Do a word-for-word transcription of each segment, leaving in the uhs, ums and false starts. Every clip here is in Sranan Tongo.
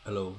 Hello.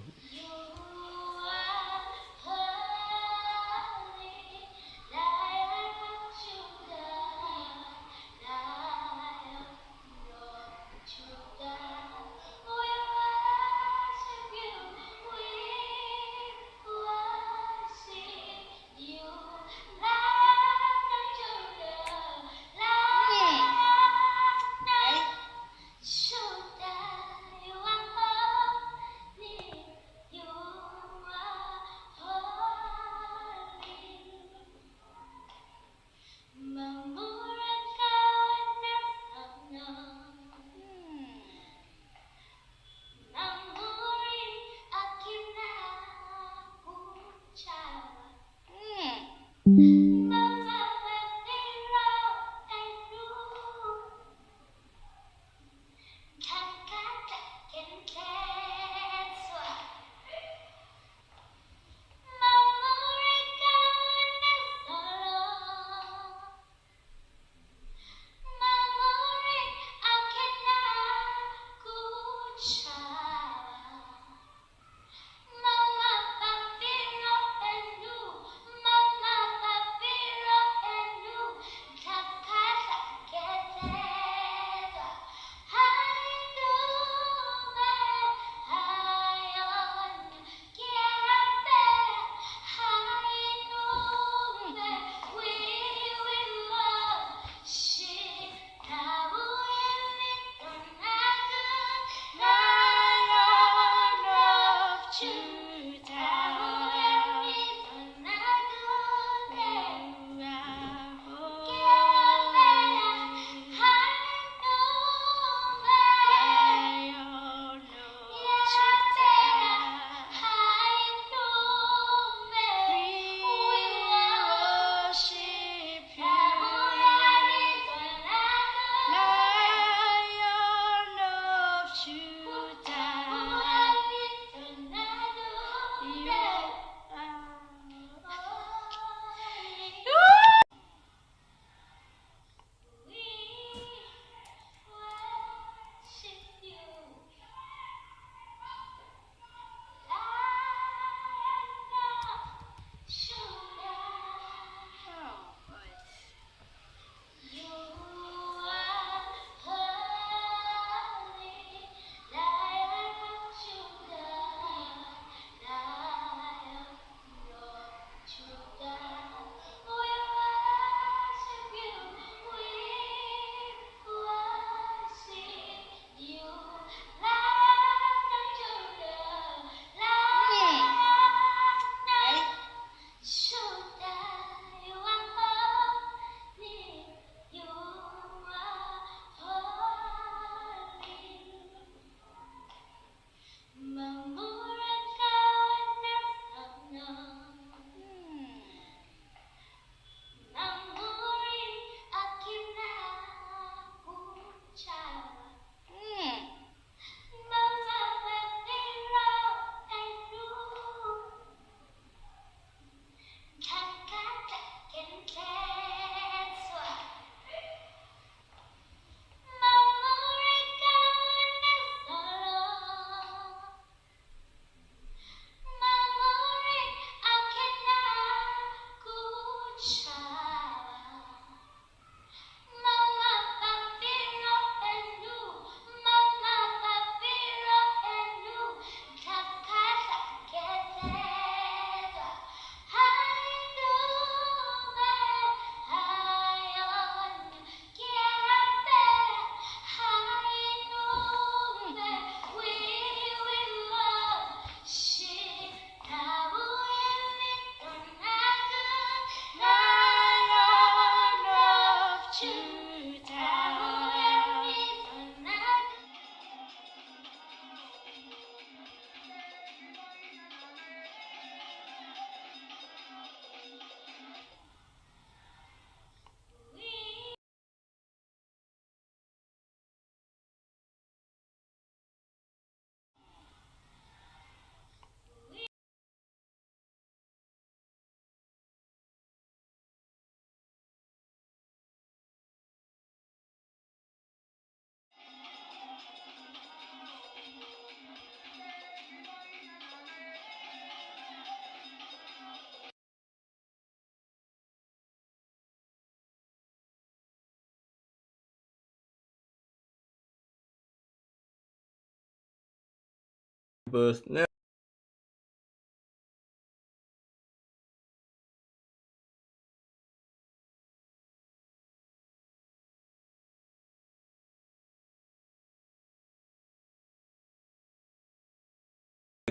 First, ne.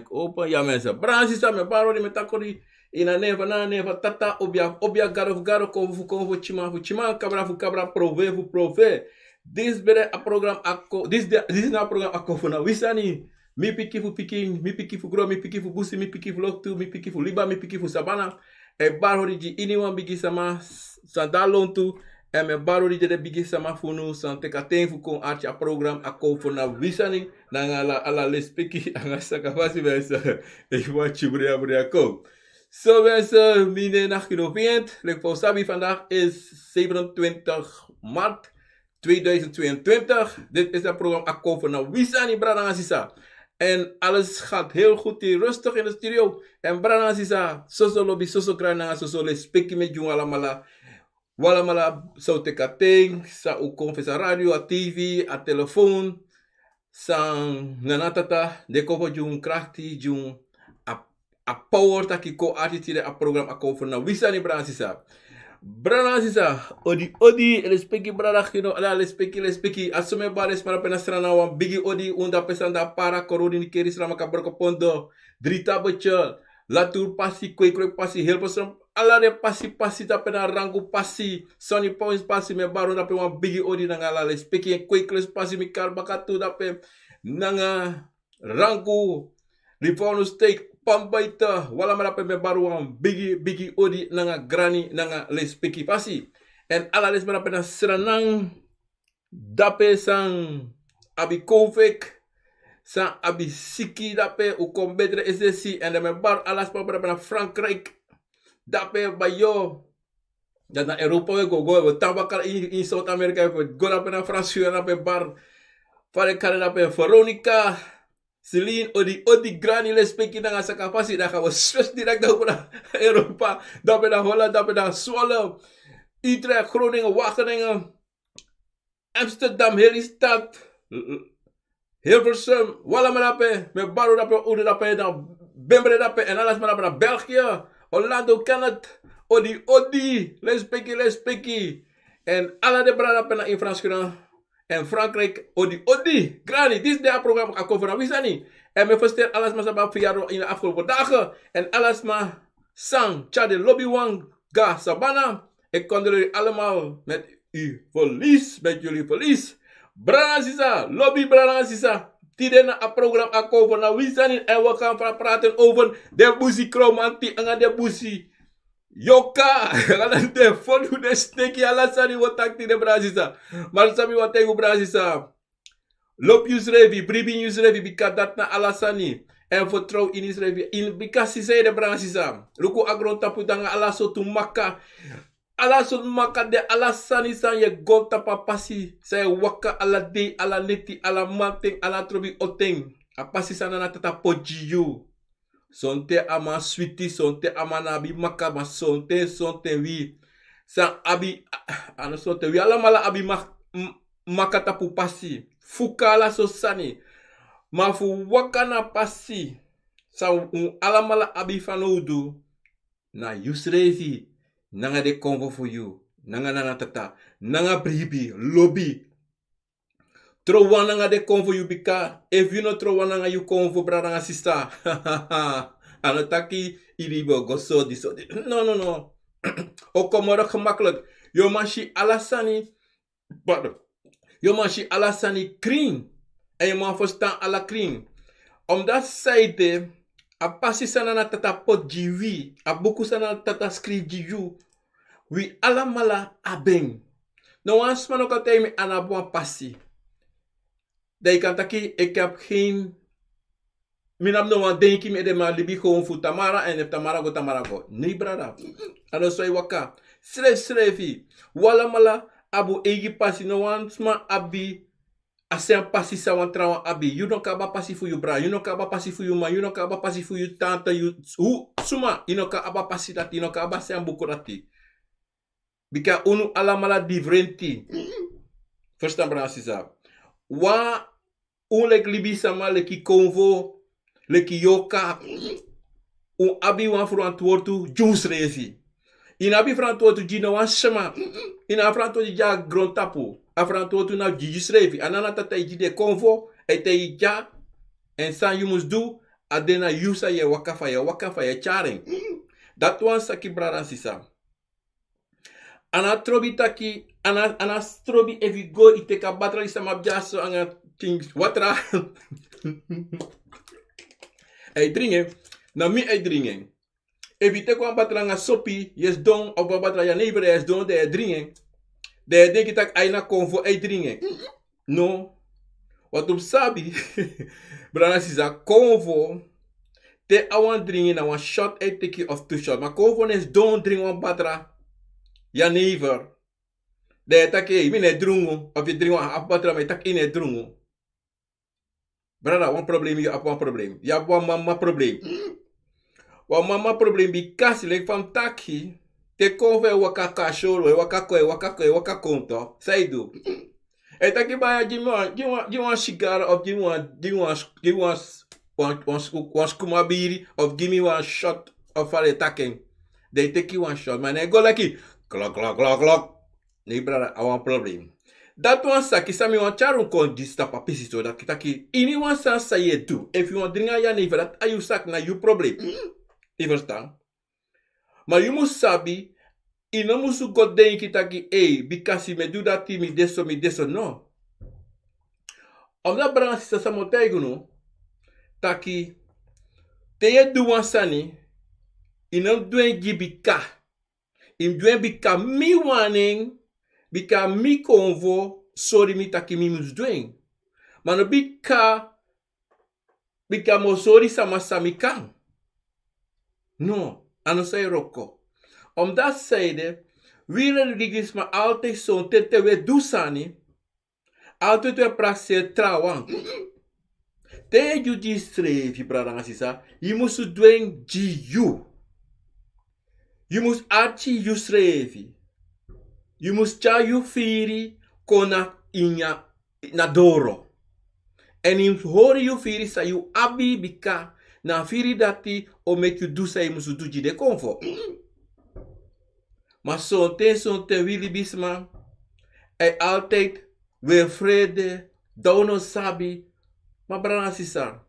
Open, ya mensen. Brada nanga sisa, mi e bari odi, mi e taki odi ini a nen fu a Nana, nen fu a Tata, obia fu obia, gado fu gado, konfo fu konfo, tyiman fu tyiman, kabra fu kabra, profe fu profe. Disi ben de a program Ako, disi de, disi na a program Akomfo na wi sani. Mi pikin fu pikin, mi pikin fu gron, mi pikin fu busi, mi pikin fu loktu, mi pikin fu liba, mi pikin fu sabana. E bari odi gi iniwan bigi sama san de na lontu. Èn mi e bari odi gi den bigi sama fu unu san teki a ten fu kon arki a program Akomfo na wi sani. Nanga ala, ala lespeki nanga sakafasi, mensen. Efu a tyi bria bria kon. So mensen, mi nen na Gino Vient. Leki fa un sabi, vandaag is zevenentwintig maart tweeduizend tweeëntwintig. Dit is het programma Akomfo na wi sani, brada nanga sisa. En alles gaat heel goed hier, rustig in de studio. En brada nanga sisa, soso lobi, soso grani nanga soso lespeki mi e gi un alamala. Un alamala san un teki a ten, san un kon fesi a radio, a tv, a telefoon. San Nana Tata, den kon fu gi un krakti, gi un a, a power taki kon arki tide a program Akomfo na wi sani, brada nanga sisa. Brada nanga sisa, odi odi, lespeki brada Gino, ala lespeki, lespeki. A so mi e bari den sma dape na Sranan wan bigi odi, un dape san de na Para, Coronie, Nickerie, Saramacca, Brokopondo, Drietabeltje, Latour pasi, Kwekwe pasi, Hilversum, ala den pasi pasi dape na Rangoon pasi, Sonny Point pasi, mi e bari un dape wan bigi odi nanga ala lespeki. En Kweikles pasi, mi kari baka tu dape nanga Rangoon, Livorno Steek, Palmbuiten, un alamala dape mi e bari wan bigi, bigi odi nanga grani nanga lespeki pasi. En ala den sma dape na Sranan, dape san abi covid, san abi siki dape, un kon betre esdesi. En dan mi e bari ala sma dape na Frankrijk, dape bayo. Dati na Europa we go go, we tan baka ini, ini South America, we go dape na Frankrijk, dape bari. Fa den kari dape Veronica, Celine, odi odi, grani lespeki nanga sakafasi, dan gaan we switch direct over na Europa. Dape na Holland, dape na Zwolle, Utrecht, Groningen, Wageningen, Amsterdam, heel die stad, Hilversum, un alamala dape, mi e bari un dape, un dape na Bembre dape, en ala sma dape na België, Orlando, Kenneth, odi odi, lespeki, lespeki. En ala den brada dape na in Frankrijk, en Frankrijk, odi odi, grani, disi de a program Akomfo na wi sani. En mi e feliciteer ala sma san ben abi verjaardag in de afgelopen dagen. En ala sma san tyari den lobiwan go na sabana. Ik condoleer u allemaal met uw verlies, met jullie verlies. Brada nanga sisa, lobi brada nanga sisa. Tide na a program Akomfo na wi sani, en we gaan pra-, praten over den busi kromanti nanga den busi yoka. Ala den fonu, den sneki, ala sani we o taki tide, brada nanga sisa. Ma san mi wani taigi un, brada nanga sisa, lobi yusrefi, bribi yusrefi, bika dati na ala sani. En vertrouw in yusrefi, in, bika sisa ede, brada nanga sisa. Luku a grontapu, dan ala sortu maka, ala sortu maka de, ala sani san yu e go tapu a pasi, san yu e waka ala dei, ala neti, ala manten, ala trobi oten. A pasi san Nana Tata poti gi yu. Sonten a man switi, sonten a man no abi maka, ma sonten, sonten wi san abi, a no sonten, wi alamala abi ma-, m-, maka tapu pasi. Fuka, ala sortu sani. Ma fu waka na pasi san un alamala abi fanowdu, na yusrefi, nanga den konfo fu yu, nanga Nana Tata, nanga bribi, lobi. Trow wan nanga den konfo yu, bika efu yu no trow wan nanga yu konfo, brada nanga sisa, a no taki yu libi o go so, disi, so disi. No, no, no. O kon moro gemakkelijk. Yu o man si ala sani, pardon. Yu o man si ala sani krin. En yu o man ferstan ala krin. Omdat san ede, a pasi san Nana Tata poti gi wi, a buku san Nana Tata skrifi gi yu, wi alamala abi en. No wan sma no kan taigi mi a no abi wan pasi. Dan yu kan taki, ik heb geen, mi no abi no wan denki, mi ede, mi e libi gewoon fu tamara, en efu tamara go, tamara go. Nee, brada. A no so e waka. Srefsrefi. Un alamala abi un eigi pasi, no wan sma abi a sen pasi san wan trawan abi. Yu no kan abi a pasi fu yu brada, yu no kan abi a pasi fu yu man, yu no kan abi a pasi fu yu tante, yu, hu, suma, yu no kan abi a pasi dati, yu no kan abi a sen buku dati. Bika unu alamala difrenti. Ferstan, brada nanga sisa. Wan, un leki libisama, leki konfo, leki yoka. Un abi wan ferantwortu gi unsrefi. Yu no abi ferantwortu gi no wan sma. Yu no abi ferantwortu gi a grontapu. A ferantwortu na gi yusrefi. A no na tata e gi den konfo, e te yu dya. Èn san yu mus du, a de na yu san yu e waka fa yu e waka fa yu e tyari en. Dati wan saki, brada nanga sisa. A no trobi taki, a no, a no trobi efu yu go yu teki a batra di sama abi dyaso anga tin watra. A e dringi en. Na mi a e dringi en. Efu yu teki wan batra anga sopi yu e sidon, of wan batra jenever yu e sidon, dan yu e dringi en. Dan yu e denki taki a ini a konfo a e dringi en. No. Want un mus sabi, brada nanga sisa, konfo, te a wani dringi na wan shot a e teki of tu shot. Ma konfo no e sidon dringi wan batra jenever, dan yu e taki: "Ei, mi no e drungu." Of yu dringi wan hafu batra, ma yu taki yu no e drungu. Brada, wan problem, yu abi wan problem. Yu abi wan mama problem. Wan mama problem, bikasi leki fa mi taki, te konfo e waka kon a sori, e waka kon, e waka kon, e waka kon, toch. San yu du? A e taki: "Baya, gi mi wan, gi mi wan, gi mi wan sigar, of gi mi wan, gi mi wan, gi mi wan, wan, wan, wan skumabiri, of gi mi wan shot, of fa den e taki en." Dan yu teki wan shot, ma a no e go leki klok, klok, klok, klok. Ne, brada, a wan problem. Dati wan saki san mi wani tyari un kon disi tapu a pisi so, dati taki, ini wan sani san yu e du, efu yu wani dringi a jenever, dati a yu saki, na yu problem. Yu ferstan? Ma yu mus sabi, yu no musu go denki taki: "Ei, bikasi mi e du dati, mi de so, mi de so." No. Omdati, brada nanga sisa, san mi o taigi unu, taki, te yu e du wan sani, yu no mus du en gi bika. Yu mus du en bika mi wani en, bika mi konfo sori mi taki mi mus du en. Ma no bika, bika mi o sori sama san mi kan. No, a no so a e wroko. Omdati san ede, wi religisma, altijd sonten te wi e du sani, altijd wi e prakseri trawan. Te yu e du gi yusrefi, brada nanga sisa, yu musu du en gi yu. Yu mus arki yusrefi. Yu mus tyari yu firi kon na ini a, na doro. Èn yu mus hori yu firi san yu abi, bika na a firi dati o meki yu du san yu musu du gi den konfo. Ma sonten, sonten wi libisma, a e altijd wi e frede, dan un no sabi. Ma brada nanga sisa,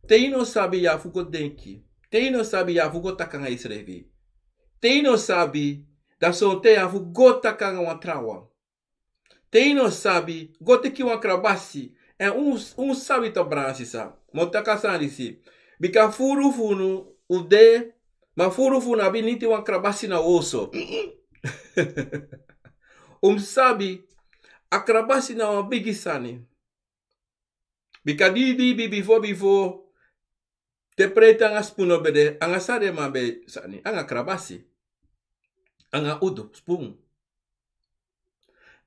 te yu no sabi, yu abi fu go denki. Te yu no sabi, yu abi fu go taki anga yusrefi. Te yu no sabi, dan sonten yu abi fu go taki anga wan trawan. Te yu no sabi, go teki wan krabasi. Èn un, un sabi toch, brada nanga sisa. Mi o taki a sani disi. Bika furu fu unu, un de, ma furu fu unu abi niti wan krabasi na un oso. Un mus sabi, a krabasi na wan bigi sani. Bika di, di, di, bifo, bifo, te preti anga spun no ben de, anga san den man ben sani, anga krabasi, anga udu, spun.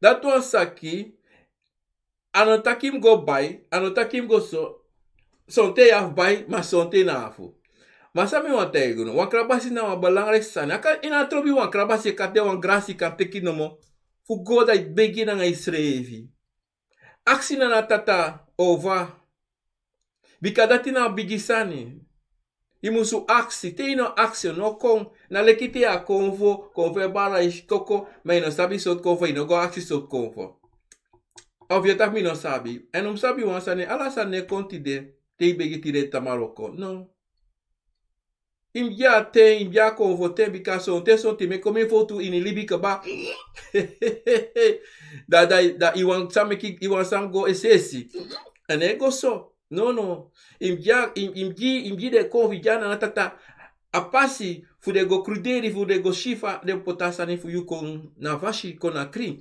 Dati wan saki, a no taki yu mus go bai, a no taki yu mus go so, sonten yu abi fu bai, ma sonten yu no abi fu. Ma san mi wani taigi unu, wan krabasi na wan belangrijk sani. A kan, yu no abi trobi wan krabasi, a kan de wan grasi yu kan teki nomo, fu go dan yu begi nanga yusrefi. Aksi na a tata, ofa. Bika dati na bigi sani. Yu musu aksi, te yu no aksi, yu no kon. Na leki te yu a konfo, konfo e bari yu koko, ma yu no sabi sortu konfo, yu no go aksi sortu konfo. Of yu e taki mi no sabi. Èn un mus sabi wan sani, ala sani no e kon tide, te yu begi tide tamara o kon. No. Yu mus gi a ten, yu mus gi a konfo ten, bika sonten, sonten mi e kon mi fowtu ini libi kaba. Da, da, da yu wani san meki, yu wani san go esesi. A no e go so. No, no. Yu mus gi a, yu, yu mus gi, yu mus gi den konfo, yu gi a na a tata a pasi fu den go kruderi, fu den go si fa den poti a sani fu yu kon na fasi, kon na krin.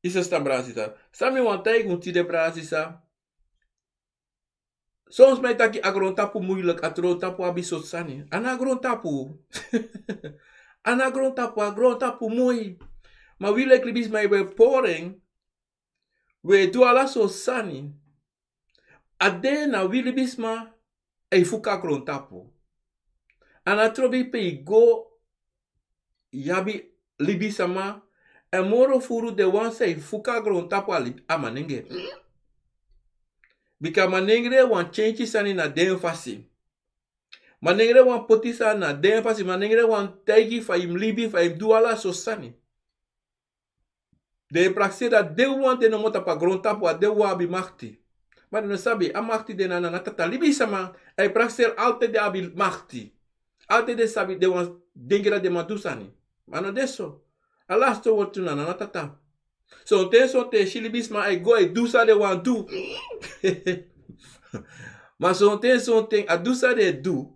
Yu sa stan, brada sisa. San mi wani taigi unu tide, brada sisa. Son sma e taki a grontapu muilek, a grontapu abi sortu sani. A no a grontapu. A no a grontapu, a grontapu moi. Ma wi leki libisma, wi e pori en, wi e du ala sortu sani. A de na wi libisma e fuka a grontapu. A no trobi pe yu go, yu abi libisma, èn moro furu den wan san e fuka a grontapu, a lib-, a manenge. Bika manengre wan kenki sani na den fasi. Manengre wan poti sani na den fasi, manengre wan taigi fa yu mus libi, fa yu mus du ala so sani. Den e prakseri dati den wan de nomo tapu a grontapu, a den wan abi makti. Ma den no sabi, a makti de na Nana Tata. Libisama, a e prakseri altijd den abi makti. Altijd den sabi, den wan denki dati den man du sani. Ma no de so. A laste wortu na Nana Tata. Sonten, sonten, si libisma a e go, a e du san den wani du. Ma sonten, sonten, a du san den e du,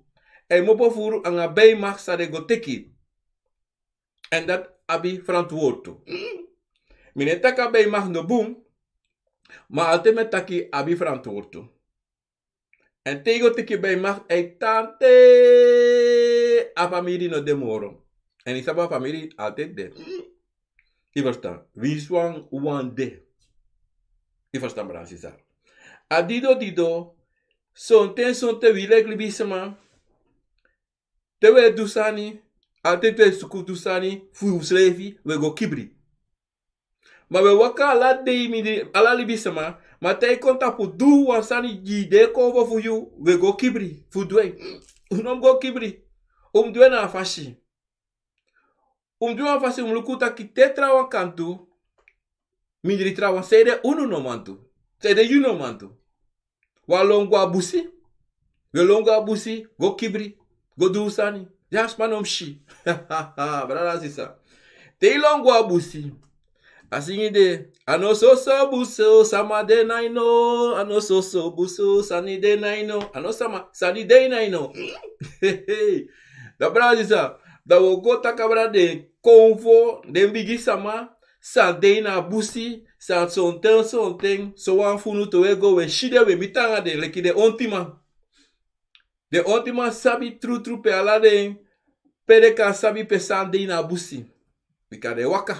a e mopo furu anga bijmacht san den go teki. En dati abi frantwortu. Mi no e taki a bijmacht no bun, ma altijd mi e taki abi frantwortu. En te yu go teki bijmacht, a e tan te a famiri no de moro. En yu sabi a famiri altijd de. Yu ferstan, winsi wan wan de. Yu ferstan, brada nanga sisa. A dido dido, sonten, sonten wi leki libisma, te wi e du sani, altijd wi e suku du sani fu wi srefi, wi e go kibri. Ma wi e waka ala dei mindri ala libisma, ma te a e kon tapu du wan sani di de kon fu yu, wi e go kibri fu du en. Un no mus go kibri. Un mus du en na a fasi. Un mus du en na a fasi, un mus luku taki te trawan kan du mindri trawan, sanede unu no man du, sanede yu no man du. Wi e lon go a busi. Wi e lon go a busi, go kibri, go du un sani. Di a sma no mus si. Brada nanga sisa. Te yu lon go a busi, a singi de: a no soso busi o, sama de na ini o. A no soso busi o, sani de na ini o. A no sama, sani de na ini o. Dan brada nanga sisa, dan wi o go taki abra den konfo, den bigi sama san de ini a busi, san sonten, sonten, sowan funu te wi e go, wi e si den, wi e miti anga den leki den ontiman. Den ontiman sabi trutru pe ala den, pe den kan sabi pe san de ini a busi. Bika den e waka.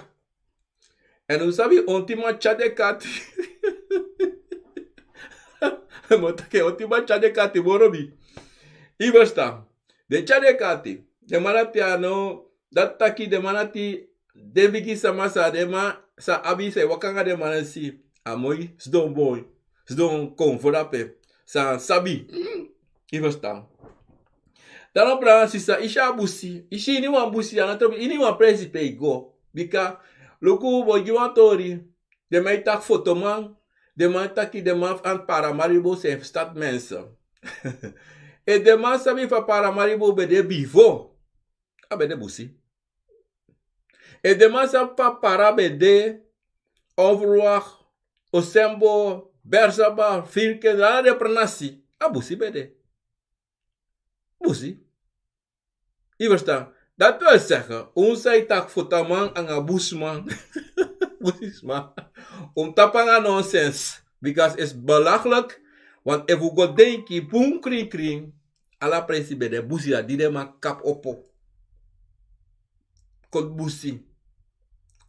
En un sabi ontiman tyari den kon ati. Mi o taki ontiman tyari den kon ati moro bun. Yu ferstan. Den tyari den kon ati. Den man dati a no, dati taki den man dati, den bigi sama san den man sa abi, san e waka anga den man dati, a moi sidon boi, sidon konfo dape, san sabi. Yu ferstan. Dan no, brada nanga sisa, yu si a busi, yu si iniwan busi, a no trobi, iniwan presi pe yu go. Bika, luku, mi o gi wan tori. Den man e taki fotoman, den man taki den man fu Paramaribo, se fu stadsmense. Efu den man sabi fa Paramaribo be de bifo, a be de busi. Efu den man sabi fa Para be de, Onverwacht, Osembo, Bersaba, Virken, ala den pranasi, a busi be de. Busi. Yu ferstan? Dati wil zeggen, un sa e taki fotoman anga busiman. Busisma. Un tapu anga nonsens. Because is belachelijk. Want efu un go denki bun krinkrin, ala presi be de busi, a di den man kapu opo. Koti busi.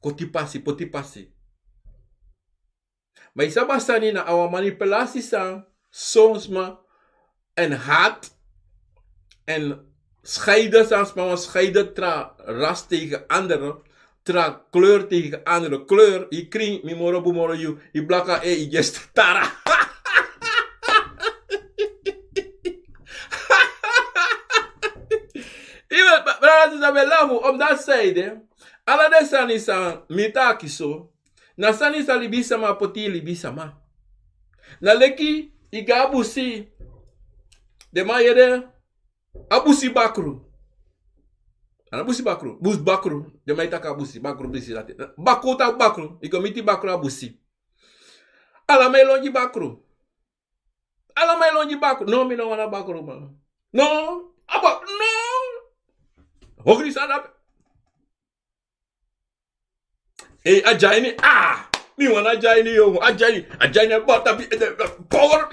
Koti pasi, poti pasi. Ma yu sabi a sani na a wan manipulasi san son sma en haat en scheiden san sma wan scheiden tra ras tegen andere, tra kleur tegen andere kleur. Yu krin mi moro bun moro yu, yu blaka e yu gesta tara. Yu ben brada sisa ben lafu om dati saide. Ala den sani san mi taki so, na sani san libisama poti libisama. Na leki yu go a busi, den man yere a busi bakru. A no busi bakru, busi bakru. Den man e taki a busi bakru, busi dati. Bakru, taki bakru, yu go miti bakru a busi. Ala man e lon gi bakru. Ala man e lon gi bakru. No, mi no wani a bakru, man. No, a bakru, no. Hogri san dape. Ei, a dyaini, ah! Mi wani a dyaini, yongu. A dyaini, a dyaini, a bata bi, eh, eh, power.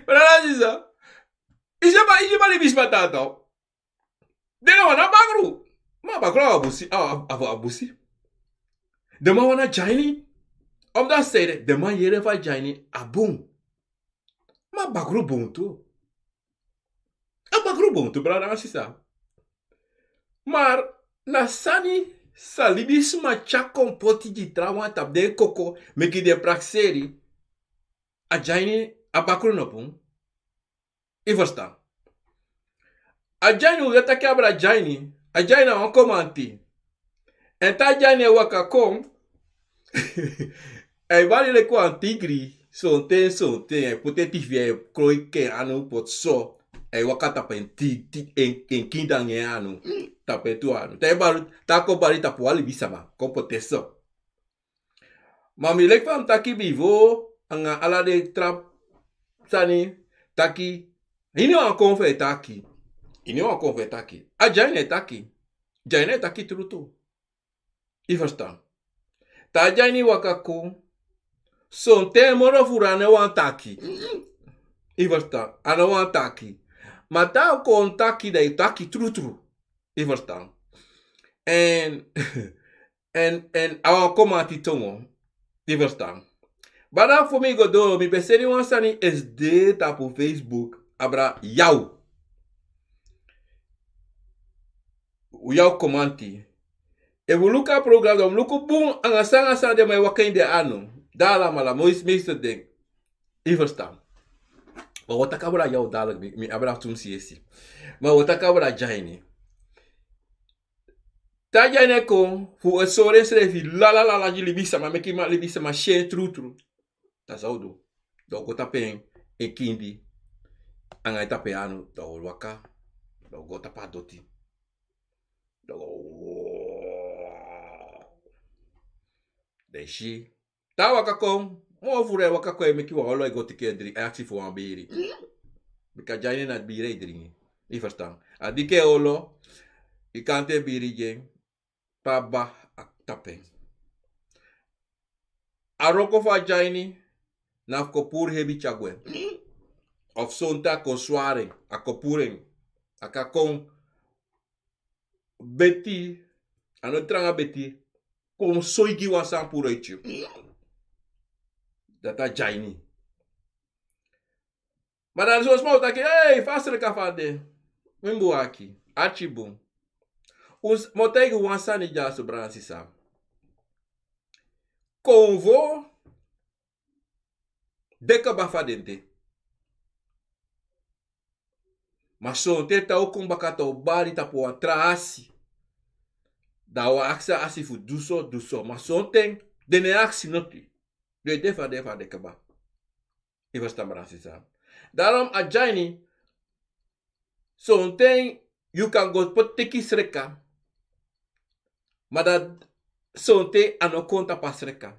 Brada sisa. Yu si ba, yu si ba libisma tata. Den no wani a bakru. Ma a bakru a busi, a, a, a, a busi. Den man wani a dyaini. Om dati saide, den man yere fa a dyaini a bun. Ma a bakru bun tu. A bakru bun tu, brada nanga sisa. Maar Na sani san libisma tyari kon poti gi trawan tapu den koko, meki den prakseri. A dyaini a bakru no pun. I ferstan? A dyaini un e taki abra dyaini. A dyaini na wan komanti. Èn te a dyaini e waka kon, a e bari leki wan tigri. Sonten sonten a e poti en tifi, a e kroi kon en anu poti so. A e waka tapu en ti- ti- en en kin nanga en anu. Tapu en tu anu te a e bari, te a kon bari tapu wan libisama kon poti en so. Ma mi leki fa mi taki bifo, anga ala den tra sani, taki ini wan kon fu e taki. Ini wan kon fu e taki. A dyaini e taki. Dyaini e taki trutu. I ferstan? Te a dyaini waka kon, sonten moro furu a no wani taki. I ferstan? A no wani taki. Ma te a kon taki, da i taki trutru. I ferstan? Èn èn èn a wan komanti tongo. I ferstan? Bada fu mi go doro, mi ben seni wan sani esde tapu Facebook abra yaw. Yaw komanti. Efu un luku a program, dan un luku bun anga san anga san den man e waka ini den anu. Dan alamala mi o si mi isi den. I ferstan? Ma un o taki abra yaw, dala mi mi abra tu mi si esi. Ma un o taki abra dyaini. Te a dyaini e kon fu e sori ensrefi lalalala gi libisama, meki libisama si en trutru. Da san un o du? Da un o go tapu en en kindi anga en tapu en anu, da un o waka. Da un o go tapu a doti. Da un o go. Da i si. Te a waka kon, moro furu e waka kon, e meki wan olo e go teki en dringi, e aksi fu wan biri. Bika dyaini na biri e dringi. I ferstan? A diki en olo, i kanti en biri gi en, pe a ba a tapu en. A wroko fu a dyaini na fu kon puru hebi tyari gwe. Of sonten a kon swari en, a kon puru en. A kan kon beti, a no tranga beti, kon soi gi wan sani puru eti yu. Dati a dyaini. Ma dan son sma o taki, ei, fa a sreka fa a de. Mi bun aki, arki bun. Un s- mi o taigi un wan sani dyaso, brada nanga sisa. Konfo de kaba fa den de. Ma sonten te a o kon baka, te a o bari tapu wan tra asi. Dan a o aksi a asi fu du so, du so. Ma sonten den no e aksi noti. Den e de fa den e de kaba. I ferstan, brada nanga sisa? Daarom a dyaini, sonten yu kan go poti teki sreka. Ma dan sonten a no kon tapu a sreka.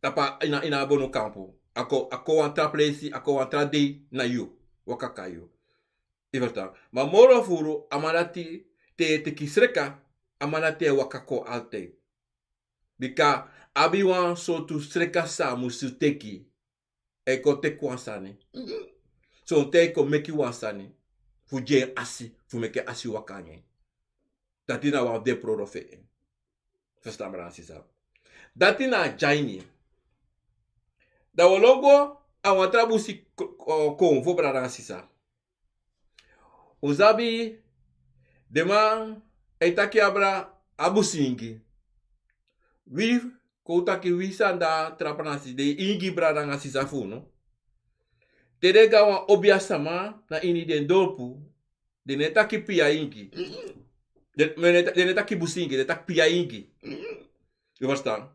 Tapu a ini a, ini a bonu kampu. A kon, a kon wan tra presi, a kon wan tra dei na yu. Waka kon na yu. I ferstan? Ma moro furu a man dati, te e teki sreka, a man dati e waka kon altijd. Bika a abi wan sortu sreka san a musu teki. A e kon teki wan sani. Sonten a e kon meki wan sani fu gi en asi, fu meki en asi waka nanga en. Dati na wan fu den prodo fu en. Ferstan, brada nanga sisa? Dati na a dyaini. Dan wi o lon go a wan tra busi ko- ko- konfo, brada nanga sisa. Un sabi, den man e taki abra a busingi. Wi, kon un taki wi san de a tra pranasi, den ingi, brada nanga sisa fu unu. Te den go na wan obia sama na ini den dorpu, den no e taki pia ingi. Den, den no e taki busingi, den taki pia ingi. Yu ferstan?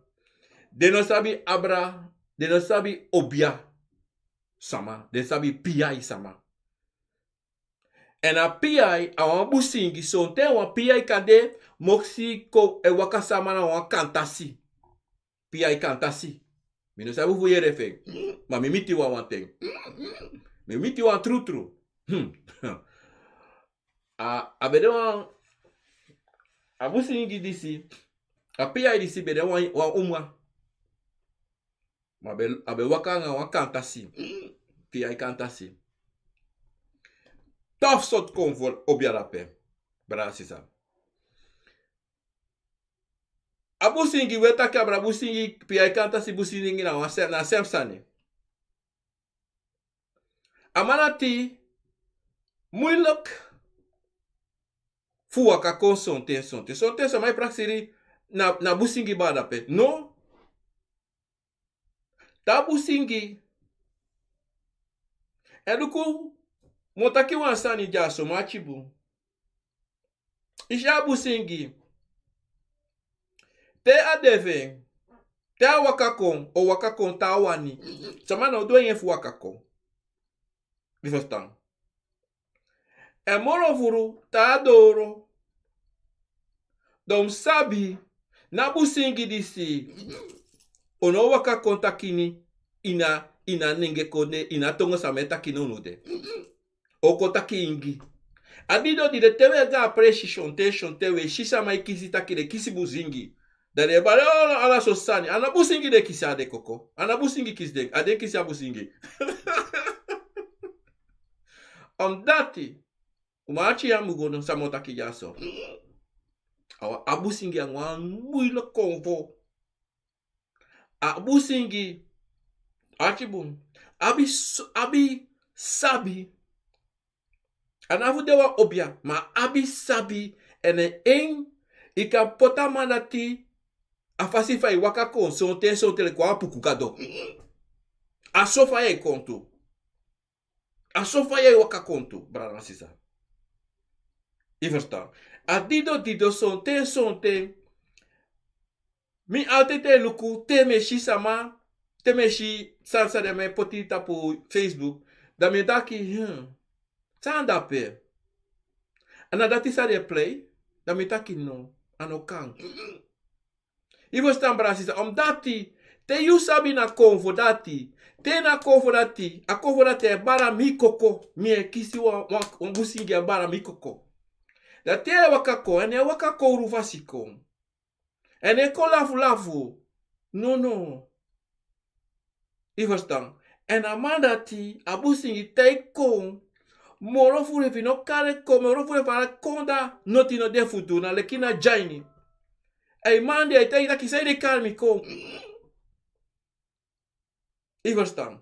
Den no sabi abra, den no sabi obia sama, den sabi pia sama. Èn a pia, a wan busingi, sonten wan pia kan de, moksi kon e waka sama na wan kantasi. Pia kantasi. Mi no sabi fu yere fu en. Ma mi miti wan wanten. Mi miti wan trutru. Hmm. A, a ben de wan, a busingi disi, a pia disi ben de wan, wan uma. Ma a ben, a ben waka nanga wan kantasi. Pia kantasi. Tof sot kon fu obia dape. Brada sisa. A busingi, wi e taki abra busingi, pia kantasi, busingi na wan sem, na sem sani. A man dati, moeilijk fu waka kon sonten sonten. Sonten sama e prakseri na, na busingi bari dape. No. Te a busingi. Èn luku, mi o taki wan sani dyaso, mi ati bun. I si a busingi. Te a de fu en. Te a waka kon, o waka kon te a wani. Sama no du en fu waka kon. Mi ferstan. Èn moro furu te a doro. Dan un sabi, na busingi disi. Un no waka kon taki ini, ini a, ini a nenge kondee, ini a tongo sama e taki na unu de. Un kon taki ingi. A dido di de te un e go a presi sonten sonten un e si sama e kisi taki den kisi busingi. Dan den e bari ala, ala so sani. A na busingi den kisi, a den koko. A na busingi kisi den, a den kisi a busingi. Omdati, un mu ati ya mu go na san mi o taki dyaso. Awa, a busingi anga wan muilu konfo. A busingi, ati bun, abi s-, abi sabi. A no fu de wan obia, ma abi sabi, èn en, i kan poti a man dati, a fasi fa i waka kon, sonten, sonten leki wan apuku gado. A so fa i e kon tu. A so fa i e waka kon tu, brada nanga sisa. I ferstan. A dido, dido, sonten, sonten. Mi altijd e luku, te mi e si sama, te mi e si san san den e poti tapu Facebook, dan mi e taki, hmm, san dape. A na dati san den e plei, dan mi e taki no, a no kan. I ferstan, brada sisa, omdati, te yu sabi na konfo dati, te na konfo dati, a konfo dati e bari mi koko, mi e kisi wan, wan, wan busingi e bari mi koko. Dan te a e waka kon, èn a e waka kowru fasi kon. Èn a e kon lafu lafu. No, no. I ferstan. Èn a man dati, a busingi te a e kon. Moro furu efu i no kari en kon, moro furu efu a e kon dan noti no de fu du, na leki na dyaini. A man di e taigi taki san i de kari mi kon. I ferstan.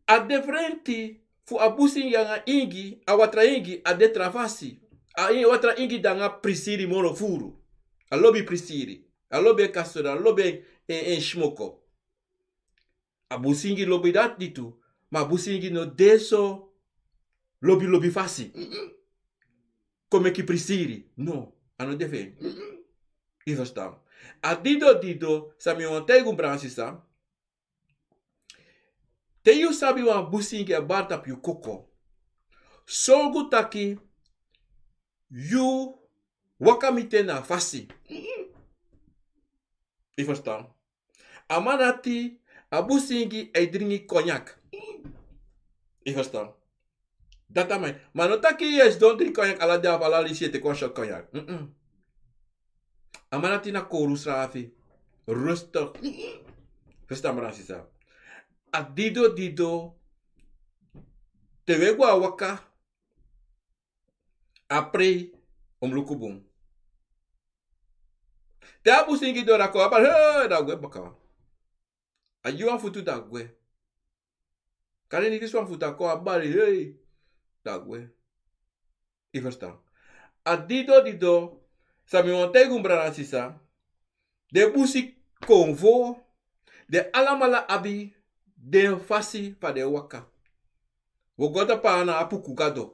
A diferenti fu a busingi anga ingi, a watra ingi, a de tra fasi. A in-, watra ingi de anga prisiri moro furu. A lobi prisiri. A lobi en kastori, a lobi en, en, en smoko. A busingi lobi dati tu, ma a busingi no de so lobi lobi fasi. Kon meki prisiri. No, a no de fu en. I ferstan. A dido dido, san mi wani taigi un, brada nanga sisa. Te yu sabi wan busingi e bari tapu yu koko. Sorgu taki yu waka miti en na a fasi. I ferstan. A man dati, a busingi e dringi konyak. I ferstan. Dati a man. Ma no taki yu e sidon dringi konyak ala dei, ala leisi yu e teki wan shot konyak. Mm-mm. A man dati na kowru srafi. Rustig. Ferstan, brada nanga sisa. A dido dido. Te un e go a waka. A prei, un mu luku bun. Te a busingi doro a kon, a bari, hei, dan a gwe baka. A gi wan futu dan a gwe. Kande ini disi wan futu a kon, a bari, hei, dan a gwe. I ferstan. A dido dido, san mi wani taigi un, brada nanga sisa. Den busi konfo, den alamala abi den fasi fa den e waka. Wi o go tapu a na apuku gado.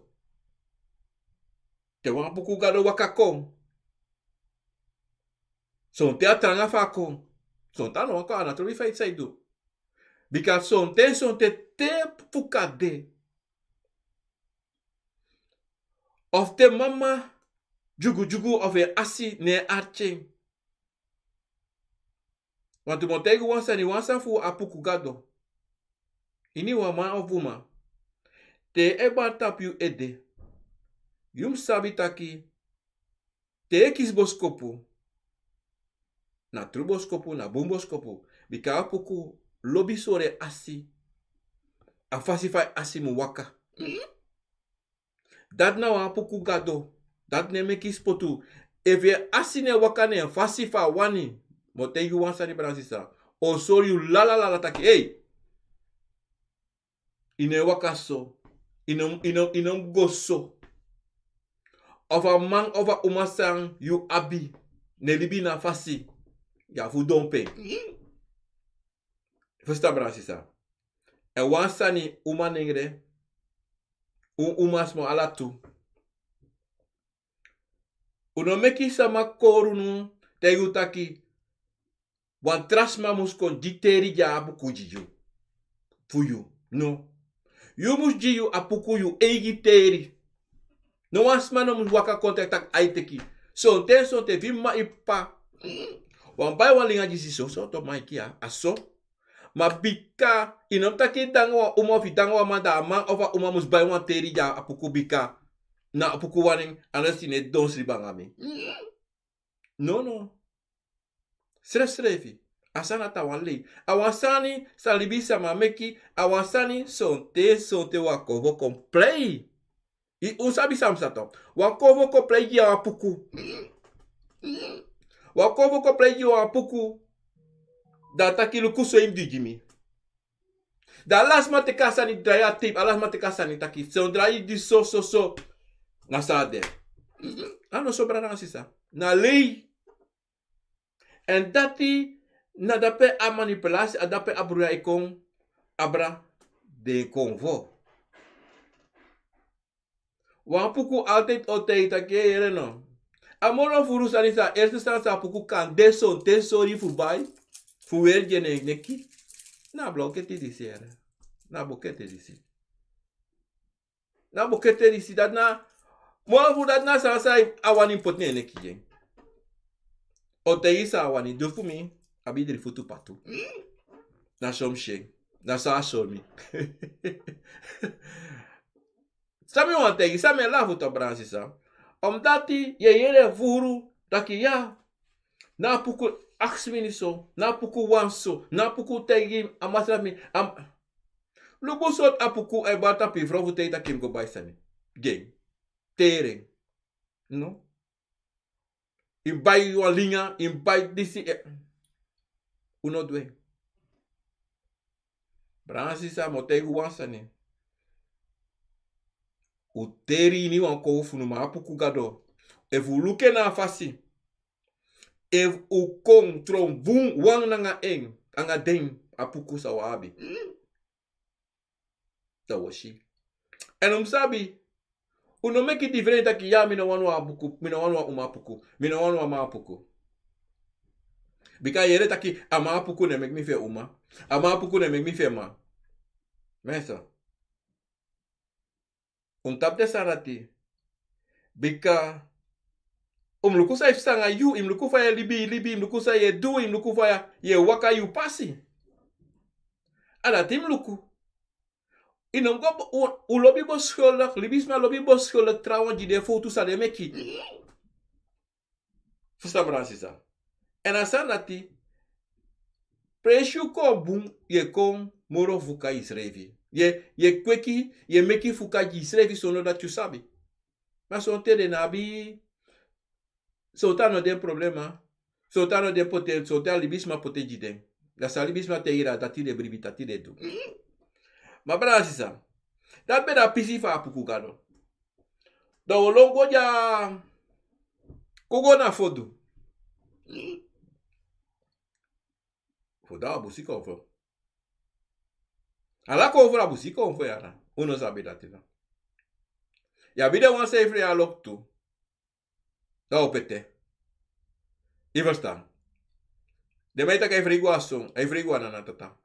Te wan apuku gado waka kon, sonten a tranga fa a kon. Sonten a no wani kon, a na toli fa i sa e du. Bika sonten, sonten te fuka de. Of te mama dyugudyugu of en asi ne en arki en. Wantu mi o taigi un wan sani, wan sani fu apuku gado. Ini wan man of uman, te en e bari tapu yu ede, yu mu sabi taki, te en e kisi boskopu, na tru boskopu, na bun boskopu. Bika apuku lobi sori en asi, a fasi fa en asi mu waka. Dati na wan apuku gado. Dati no e meki spotu. Efu en asi no e waka na en fasi fa a wani, mi o taigi yu wan sani, brada nanga sisa. A o sori yu lala lala taki, ei, i no e waka so. I no, i no, i no mu go so. Of a man of a uma san yu abi, ne libi na fasi, yu abi fu dompu en. Fusutan, brada sisa. Èn wan sani, umanengre, un umasma, ala tu. Un no meki sama kori unu, taigi un taki wan tra sma mus kon gi teri gi a puku gi yu. Fu yu. No. Yu mus gi yu a puku yu eigi teri. No wan sma no mus waka kon taki a e teki. Sonten, sonten, fu yu mama, yu papa wani bai wan linga gi yu, so, so, to maiki ya, a so. Ma bika yu no mus taki yu de nanga wan uma of yu de nanga wan man, dan a man of a uma mus bai wan teri gi a puku, bika na a puku wani en, anders yu no e don sribi nanga mi. No, no. Srefsrefi. A sani dati a wan lei. A wan sani san libisama meki, a wan sani sonten, sonten wan konfo kon plei. Yu, un sabi san mi sa taki. Wan konfo kon plei gi yu a wan puku. Wan konfo kon plei gi yu a wan puku. Dan a taki luku so yu mus du gi mi. Dan ala sma teki a sani drai a tape, ala sma teki a sani taki so drai disi so, so, so. Na so a de. A no so, brada nanga sisa. Na lei. Èn dati na dape a manipulasi, a dape a bruya e kon abra den konfo. Wan puku altijd o taigi taki, yere no. A moro furu sani, san a eerste sani san a puku kan de, sonten sori fu bai, fu weri gi en neki. Na a bokete disi, yere. Na a bokete disi. Na a bokete disi, dati na, moro furu dati na san, san a wani poti na en neki gi en. O taigi san a wani du fu mi, abi dri futu patu. Na so mi si en. Na so a sori mi. San mi wani taigi, san mi e lafu, to, brada sisa. Omdati yu e yere furu taki ya, na a puku aksi mi so, na a puku wani so, na a puku taigi a masra fu mi, a m-, luku sortu a puku a e bari tapu yu frow fu taigi taki yu mus go bai sani gi en. Teri en. No. Yu mus bai wan linga, yu mus bai disi, eh. Un no du en. Brada sisa, mi o taigi un wan sani. Un teri ini wan konfo fu no man a puku gado. Efu un luku en na a fasi, efu un kon tron bun wan nanga en, nanga den, a puku san un abi. Dan un o si. Èn un mus sabi, un no meki diferenti taki ya, mi no wani wan puku, mi no wani wan uma puku, mi no wani wan man puku. Bika yu e yere taki a man puku no e meki mi fu en uma, a man puku no e meki mi fu en man. Mensen. Un tapu den sani dati. Bika un mus luku san e pasa nanga yu, yu mus luku fa yu e libi, libi, yu mus luku san yu e du, yu mus luku fa yu e waka yu pasi. A dati yu mus luku. Yu no mus go, un, un lobi boskowliki, libisma lobi boskowliki trawan gi den fowtu san den meki. Fusutan, brada sisa. Èn a sani dati, presi yu kon bun, yu e kon moro fuka yusrefi. Yu e, yu e kweki, yu e meki fuka gi yusrefi sondro dati yu sabi. Ma sonten den no abi, sonten a no den problema, sonten a no den pote, sonten a libisma pote gi den. Dan san libisma taigi den, a dati den bribi, dati den du. Ma brada sisa, dati ben de a pisi fu a puku gado. Dan un o lon go dya, kon go na fodu. Fodu na busi konfo. Ala konfo na busi konfo ya, na. Un no sabi dati, na. Yu abi den wan san e fri a loktu. Dan a o pete. Yu ferstan? Den man e taki a e fri go a son, a e fri go a nana tata.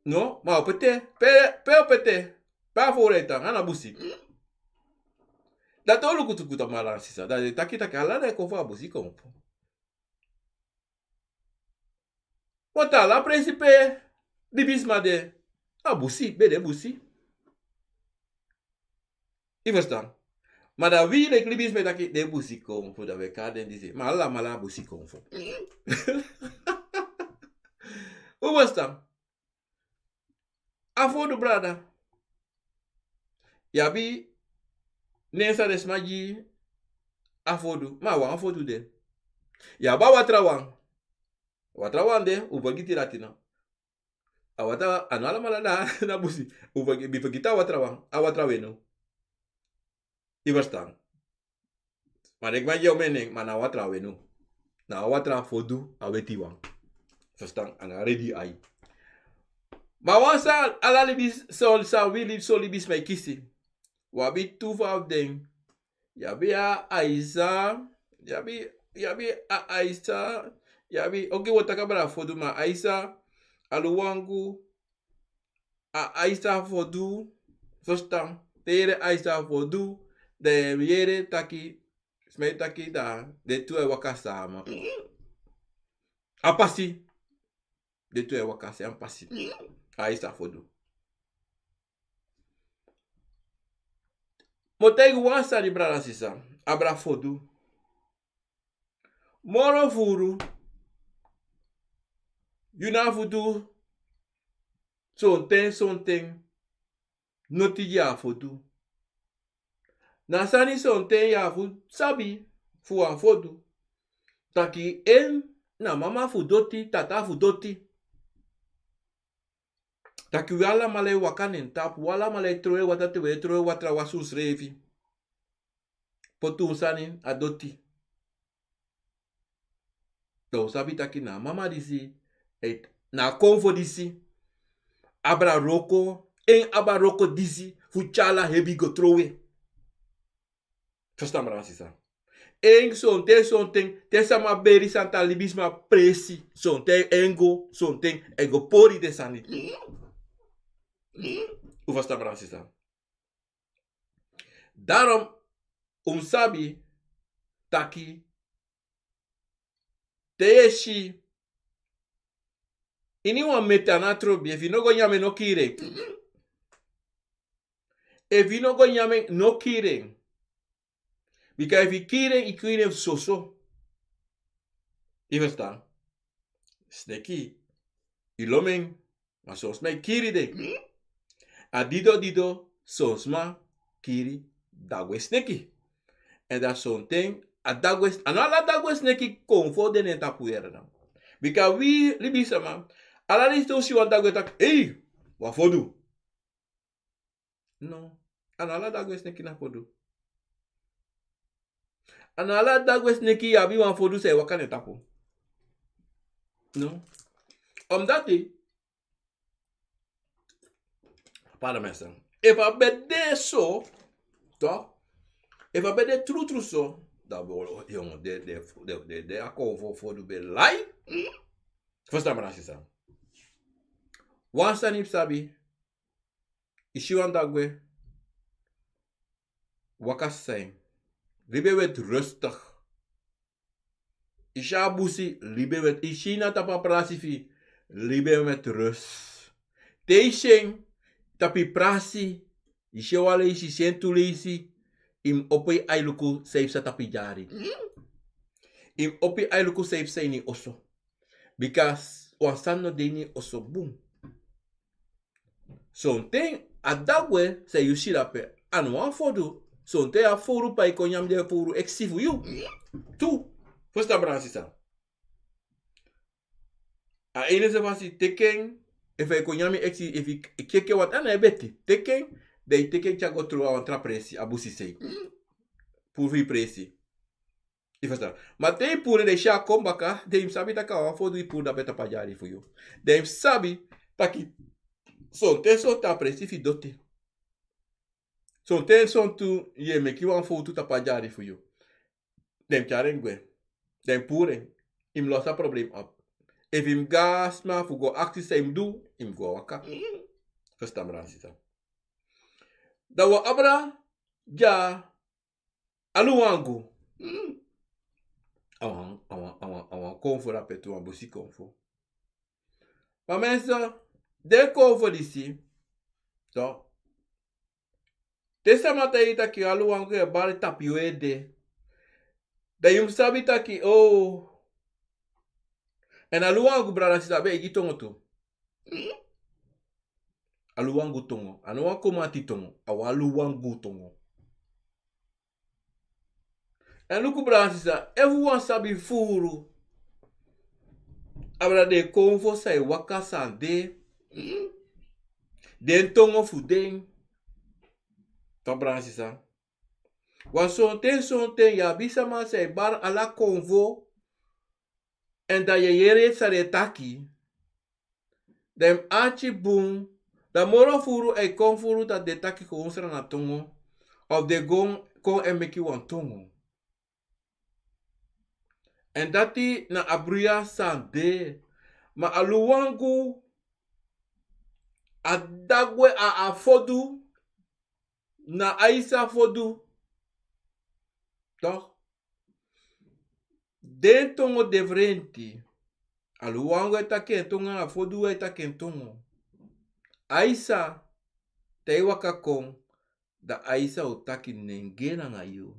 No, ma a o pete. Pe, pe a o pete? Pe a fowru e tan, a na busi. Dati o luku tuku, to, brada sisa. Dan den e taki taki ala den konfo a busi konfo. Want ala presi pe libisma de, a busi, ben de busi. Yu ferstan? Ma dan wi leki libisma e taki den busi konfo, dan wi e kari den disi. Ma alamala a busi konfo. Un ferstan? A fodu, brada. Yu abi nen san den sma gi a fodu, ma a wan fodu de. Yu abi a watra wan. A watra wan de, un fergiti dati, no? A watra, a no alamala na, na busi. Un fergi-, mi fergiti a watra wan, a watra weno. Yu ferstan? Ma den kman gi en omen nen, ma na watra a wenu. Na watra fodu a weti wan. Verstaan, anga redi ai. Ma wan san ala libis, so san wi libi, so libisma e kisi. Wi abi tu fu den. Yu abi a Aisa, yu abi, yu abi a Aisa, yu abi, oké, wi o taki abra fodu, ma Aisa, Aluwangu, a Aisa fodu, verstaan, te yere Aisa fodu, dan yu yere taki, sma e taki dan den tu e waka sama. A pasi. Den tu e waka sama, a pasi. A Aisa fodu. Mi o taigi wan sani, brada, sisa, abra fodu. Moro furu, yu na fu du sonten, sonten noti gi a fodu. Na sani sonten yu abi fu sabi fu wan fodu. Taki en na mama fu doti, tata fu doti. Taki wi alamala e waka na en tapu, wi alamala e trowe watra, te wi e trowe watra wasi unsrefi. Poti un sani a doti. Dan un sabi taki na a mama disi, eh, na a konfo disi, abra wroko, en abra wroko disi fu tyari ala hebi go trowe. Verstaan, brada, sisa. En sonten, sonten, te sama beri santa libisma presi, sonten en go, sonten en go pori den sani. Un verstaan, brada, sisa. Daarom, un sabi taki te yu e si ini wan meti, a no trobi, efu yu no go nyan en, no kiri en. Efu yu no go nyan en, no kiri en. Bika efu yu kiri en, yu kiri en fu soso. Yu verstaan? Sneki, yu lobi en, ma son sma e kiri den. A dido dido, son sma kiri dagwe sneki. Èn dan sonten a dagwe, a no ala dagwe sneki konfo de na en tapu yere dan. Bika wi libisma, ala leisi te un si wan dagwe, taki: "Ei, wan fodu." No. A no ala dagwe sneki na fodu. A no ala dagwe sneki yu abi wan fodu san e waka na en tapu. No. Omdat, pardon, mensen. Efu a ben de so, toch? Efu a ben de trutru so, dan ben, yongu, de, de, de, de, de a konfo fodu ben lai. Verstaan, brada, sisa. Wan sani yu mus sabi. Yu si wan dagwe, waka san, libi en weti rustig. Yu si a busi, libi en weti, yu si en na tapu a prasi fu yu, libi en weti rus. Te yu si en tapu yu prasi, yu si en wan leisi, yu si en tu leisi, yu mus opo yu ai luku san yu psa tapu yu dyari. Yu mus opo yu ai luku san yu psa ini yu oso. Bika wan sani no de ini yu oso bun. Sonten a dagwe san yu si dape, a no wan fodu. Sonten a fowru pe a e kon nyan den fowru eksi fu yu tu. Verstaan, brada, sisa. A enigste fasi, teki en. Efu a e kon nyan eksi, efu yu keke watra, a no e beti. Teki en, dan yu teki en tyari go trowe a wan tra presi, a busi sei. Puru fu yu presi. Yu verstaan? Ma te yu puru en, dan yu si a kon baka, dan yu mus sabi taki a wan fodu yu puru dape tapu a dyari fu yu. Dan yu mus sabi taki sonten, sonten a presi fu yu doti. Sonten, sonten yu e meki wan fowtu tapu a dyari fu yu. Dan yu mus tyari en gwe. Dan yu mus puru en. Yu mus losi a problem op. Efu yu mus go na sma fu go aksi san yu mus du, yu mus go waka. Verstaan, brada, sisa. Dan wi o abra dya Aluwangu. Mm. A wan, a wan, a wan, a wan konfo dape tu, wan busi konfo. Ma mensen, den konfo disi, toch? Te sama taigi yu taki Aluwangu e bari tapu yu ede, dan yu mus sabi taki, oh. Èn Aluwangu, brada, sisa, ben e gi tongo tu. Mm. Aluwangu tongo. A no wan komati tongo. A wan Aluwangu tongo. Èn luku, brada, sisa, efu wan sabi furu, abra, den konfo san e waka, san de, den tongo fu den. Toch, brada, sisa. Wan sonten sonten yu abi sama san e bari ala konfo, èn dan yu e yere san den e taki. Dan yu mus arki bun. Dan moro furu e kon furu dati den e taki gewoon srana tongo, of den e go kon e meki wan tongo. Èn dati na a bruya san de. Ma a Luwangu, a dagwe, a a fodu, na Aisa fodu. Toch? Den tongo diferenti. A Luwangu e taki en tongo, a fodu e taki en tongo. Aisa, te yu waka kon, dan Aisa o taki nenge nanga yu.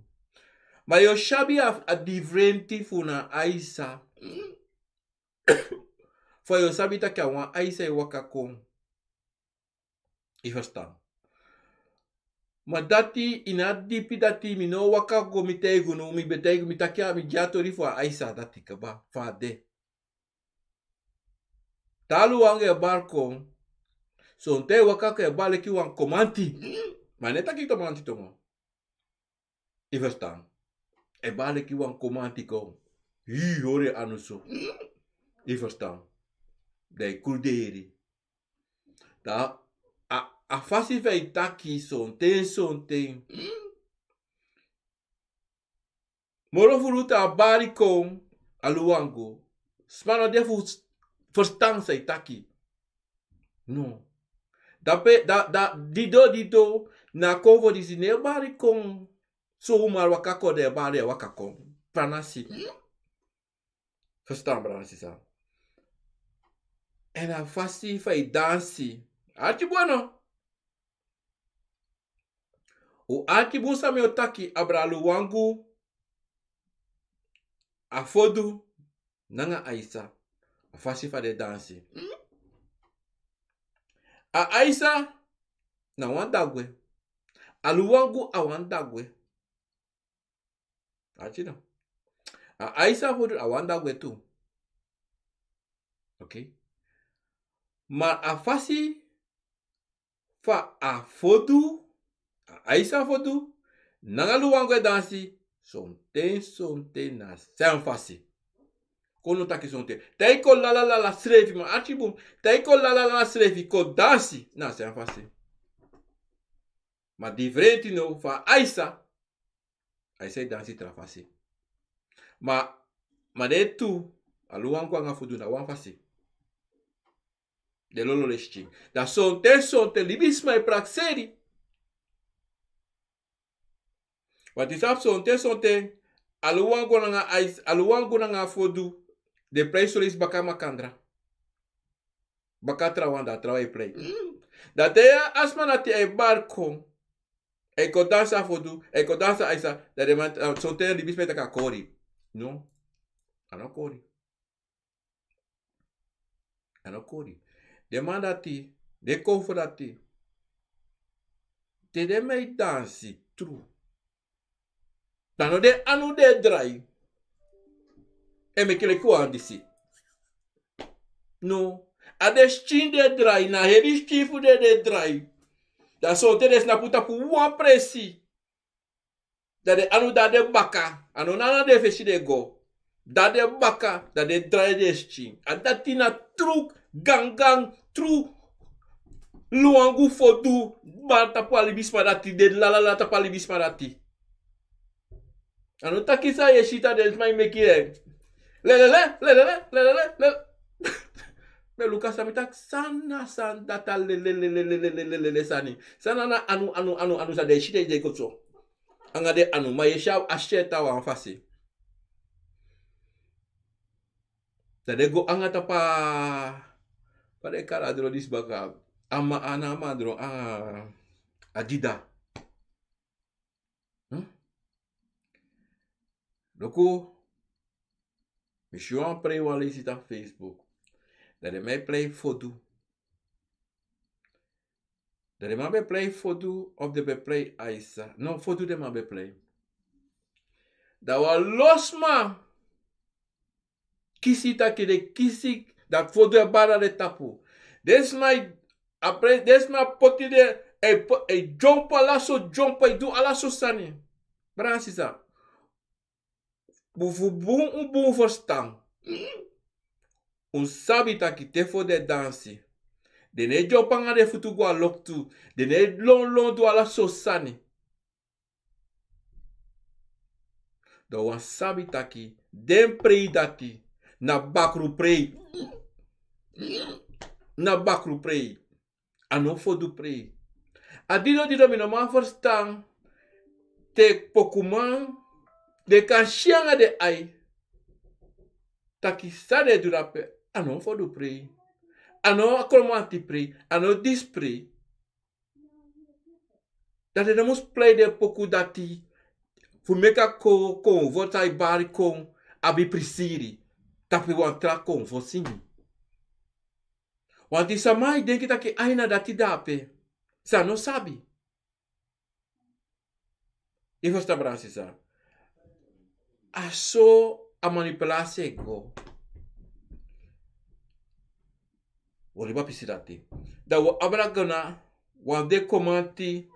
Ma yu o sabi a, a diferenti fu na Aisa. Fa yu o sabi taki a wan Aisa e waka kon. Yu ferstan? Ma dati, ini a dipi dati, mi no waka go, mi taigi unu, mi be taigi, mi taki a, mi gi a tori fu a Aisa dati kaba, fa a de. Te a Luwangu e bari kon, sonten e waka kon e bari leki wan komanti. Ma a no e taki komanti tongo. Yu ferstan? E bari leki wan komanti kon. Yu hori en anu so. Yu ferstan? Dan yu kruderi. Dan a, a fasi fa yu taki sonten sonten. Moro furu te a bari kon, a Luwangu, sma no de fu s-, ferstan san yu taki. No. Dape, da, da, dido, dido, na konfo disi no e bari kon. So umari waka kon, den e bari e waka kon. Pranasi. Ferstan, brada, sisa? Èn a fasi fa yu dansi. Arki bun no? Un arki bun san mi o taki, abra Luwangu, a fodu, nanga Aisa, a fasi fa den dansi. A Aisa na wan dagwe. A Luwangu a wan dagwe. Arki no. A Aisa fodu a wan dagwe tu. Ok. Ma a fasi fa a fodu, a Aisa fodu, nanga Luwangu e dansi, sonten, sonten na san fasi. Kon no taki sonten. Te yu kon lala lala srefi, ma arki bun. Te yu kon lala lala srefi, kon dansi, na san fasi. Ma diferenti no, fa Aisa, Aisa e dansi tra fasi. Ma, ma den tu, a Luwangu anga fodu na wan fasi. Den lolo den skin. Dan sonten, sonten, libisma e prakseri. Want yu sabi sonten, sonten, a Luwangu nanga Ais-, a Luwangu nanga fodu, den prei son leisi baka makandra. Baka trawan, dan trawan e prei. Dan te a sma dati e bari kon, e kon dansi a fodu, e kon dansi a Aisa, dan den man, eh, sonten libisma e taki a kori. No. A no kori. A no kori. Den man dati, den konfo dati, te den man e dansi tru, dan no den anu den e drai. E meki leki wan disi. No. A den skin den e drai, na heri skin fu den den e drai. Dan sonten den snapu tapu wan presi. Dan den anu dan den baka. A no na na den fesi den go. Dan den baka, dan den drai den skin. A dati na tru gangan, tru Luwangu fodu, bari tapu a libisma dati, den lala lala tapu a libisma dati. A no taki san yu e si taki den sma e meki en. Lelele, lelele, lelele, lele. Mi e luku a san mi taki, san na san dati a lelele, lelele, lelele sani. San na na anu, anu, anu, anu san den e si taki den kon so. Anga den anu, ma yu e si a skin e tan wan fasi. Dan den go anga tapu a, fa den e kari a dron disi baka. A ma-, a na a man dron, a, a dida. Hmm? Luku, mi si wan prei wan leisi tapu Facebook. Dan den man e prei fodu. Dan den man ben prei fodu of den ben prei Aisa. No, fodu den man ben prei. Dan wan lo sma kisi taki den kisi, dan fodu e bari na den tapu. Den sma e, a prei, den sma poti den, e po-, e dyompo ala so dyompo, e du ala so sani. Brada sisa, fu bun un bun ferstan. Un sabi taki te fu den dansi, den no e dyompo nanga den futu go na loktu, den no e lon lon du ala sortu sani. Dan wan sabi taki den prei dati na bakru prei. Na bakru prei. A no fu du prei. A dido dido mi no man ferstan te pokuman den kan si nanga den ai taki san den e du dape. A no fu du prei. A no a kromanti prei. A no disi prei. Dan den no mus prei den poku dati fu meki a kon, kon fu tai bari kon abi prisiri tapu wan tra kon fu singi. Wanti sama e denki taki ai na dati dape. San no sabi. Yu ferstan, brada sisa? A so a manipulasi e go. Wi o libi a pisi dati. Dan wi o abra go na wan fu den kromanti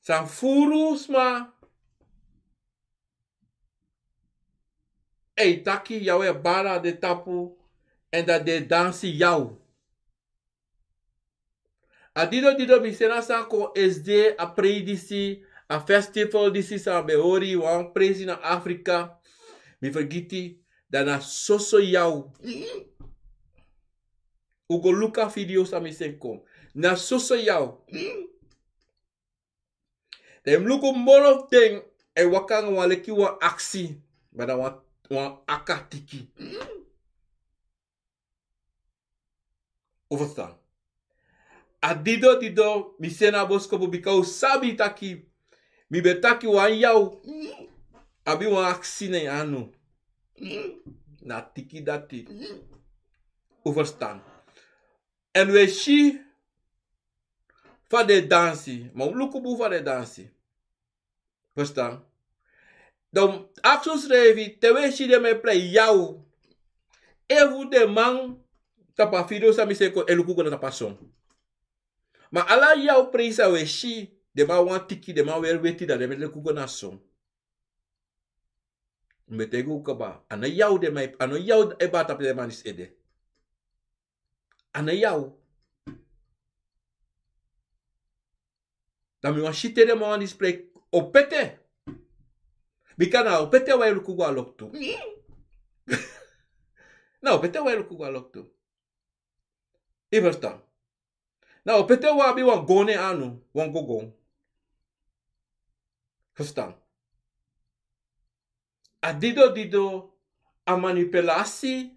san furu sma e taki yaw e bari na den tapu, èn dan den e dansi yaw. A dido dido mi seni a sani kon esde, a prei disi, a festival disi san mi ben hori, wan presi na Afrika. Mi fergiti, dan na soso yaw. Un go luku a video san mi seni kon. Na soso yaw. Dan yu mus luku moro fu den e waka nanga wan leki wan aksi, ma na wan, wan aka tiki. Un ferstan? A dido dido mi seni a boskopu bika un sabi taki mi ben taki wan yaw abi wan aksi na en anu. Na tiki dati. Un ferstan? Èn un e si fa den e dansi, ma un luku bun fa den e dansi. Ferstan? Dan un aksi unsrefi, te un e si den man e prei yaw, efu den man tapu a video san mi seni kon e luku go na tapu a son. Ma ala yaw prei san un e si, den man wani tiki, den man weri weti, dan den man e luku go na son. Mi ben taigi un kaba, a no yaw den man e, a no yaw e bari tapu den man disi ede. A no yaw. Dan mi wani si te den man disi prei opete. Bika na opete wan e luku go na loktu. Na opete wan e luku go na loktu. Yu ferstan? Na opete wan abi wan gon na en anu, wan gogon. Ferstan? A dido dido, a manipulasi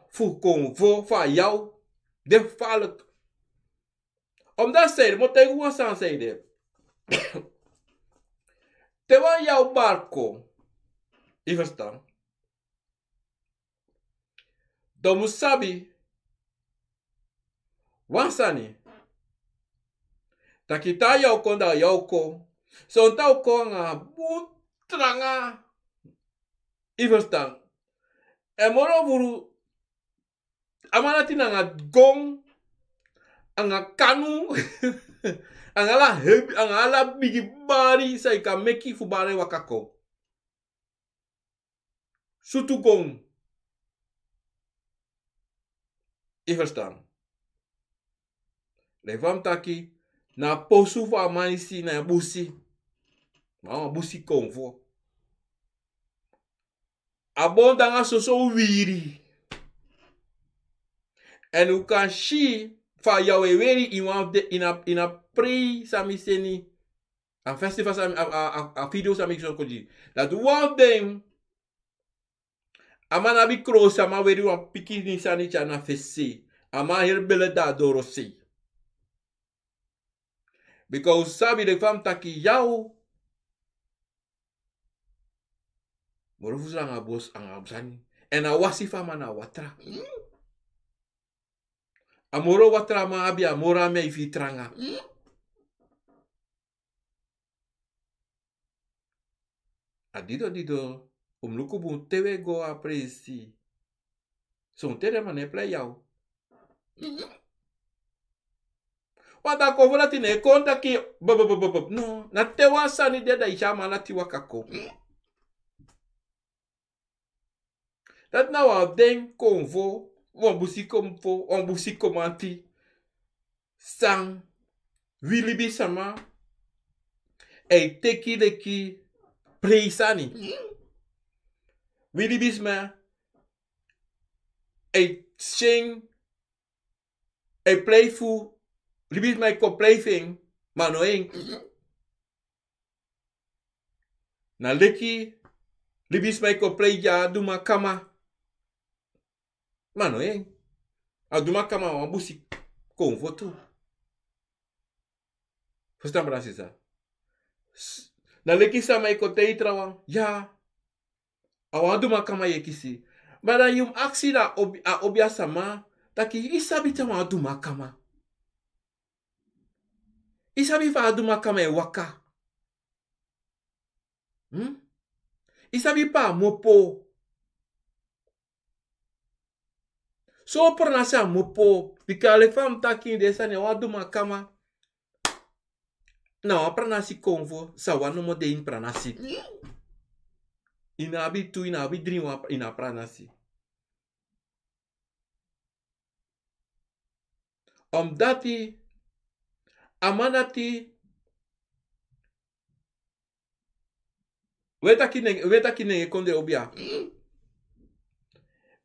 fu kon fu, fu a yaw de gevaarlijk. Omdat san ede, mi o taigi un wan sani san ede. Te wan yaw bari kon, yu ferstan, dan un mus sabi wan sani. Taki te a yaw kon, dan a yaw kon. Sonten a o kon nanga bun tranga. Yu ferstan? Èn moro furu a man dati nanga gon, nanga kanu, nanga ala hebi, nanga ala bigi bari san yu kan meki fu bari en waka kon. Sutu gon. Yu ferstan? Leki fa mi taki, na a posu fu a man disi na en busi. Ma wan busi kon fu a bon nanga soso wiri. Èn un kan si fa yaw e weri ini wan fu den, ini a, ini a prei san mi seni. A festival san mi, a, a, a, a video san mi seni kon gi. Dati wan fu den, a man abi krosi, a man weri wan pikin sani tyari na fesi. A man heri bele de na doro sei. Bika un sabi, leki fa mi taki, yaw moro furu nanga bos, nanga sani. Èn a wasi fu a man na watra. A moro watra a man abi, a moro a man e firi tranga. A dido dido, un mus luku bun te un e go a presi. Sonten den man e prei yaw. Padakonfo dati no e kon taki, bebebebebe. No, na te wan sani de, da i si a man dati waka kon. Dati na wan den konfo, wan busi konfo, wan busi komanti. San wi libisma e teki leki prei sani. Wi libisma e syen, e prei fu, libisma e kon prei fu en, ma no en. Na leki libisma e kon prei gi a dumakama. Ma no en. A dumakama wan busi konfo tu. Fusutan, brada sisa? S-, na leki sama e kon taigi trawan. Ya. A wan dumakama yu e kisi. Ma dan yu mu aksi na obi-, a obiasma taki, i sabi te a wan dumakama? I sabi fa a dumakama e waka? Hmm? I sabi pe a mu opo? So pranasi a mu opo, bika leki fa mi taki, den sani a wan dumakama. Na wan pranasi konfo, san wan nomo de ini pranasi. I no abi tu, i no abi dri wan, i no abi pranasi. Omdati a man dati, we taki nenge, we taki nenge kon de obia.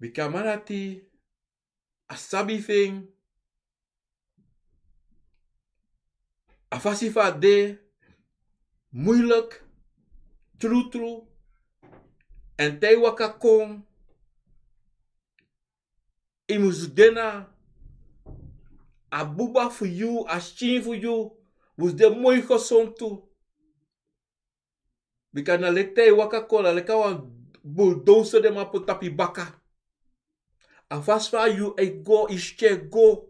Bika a man dati, a sabi fu en, a fasi fu a de, muilek, trutru, èn te i waka kon, i musu de na a buba fu yu, a skin fu yu musu de moi gesontu. Bika na leki te i waka kon, na leki a wan bulldozer den man poti tapu i baka. A fasi fa yu e go, i skin e go.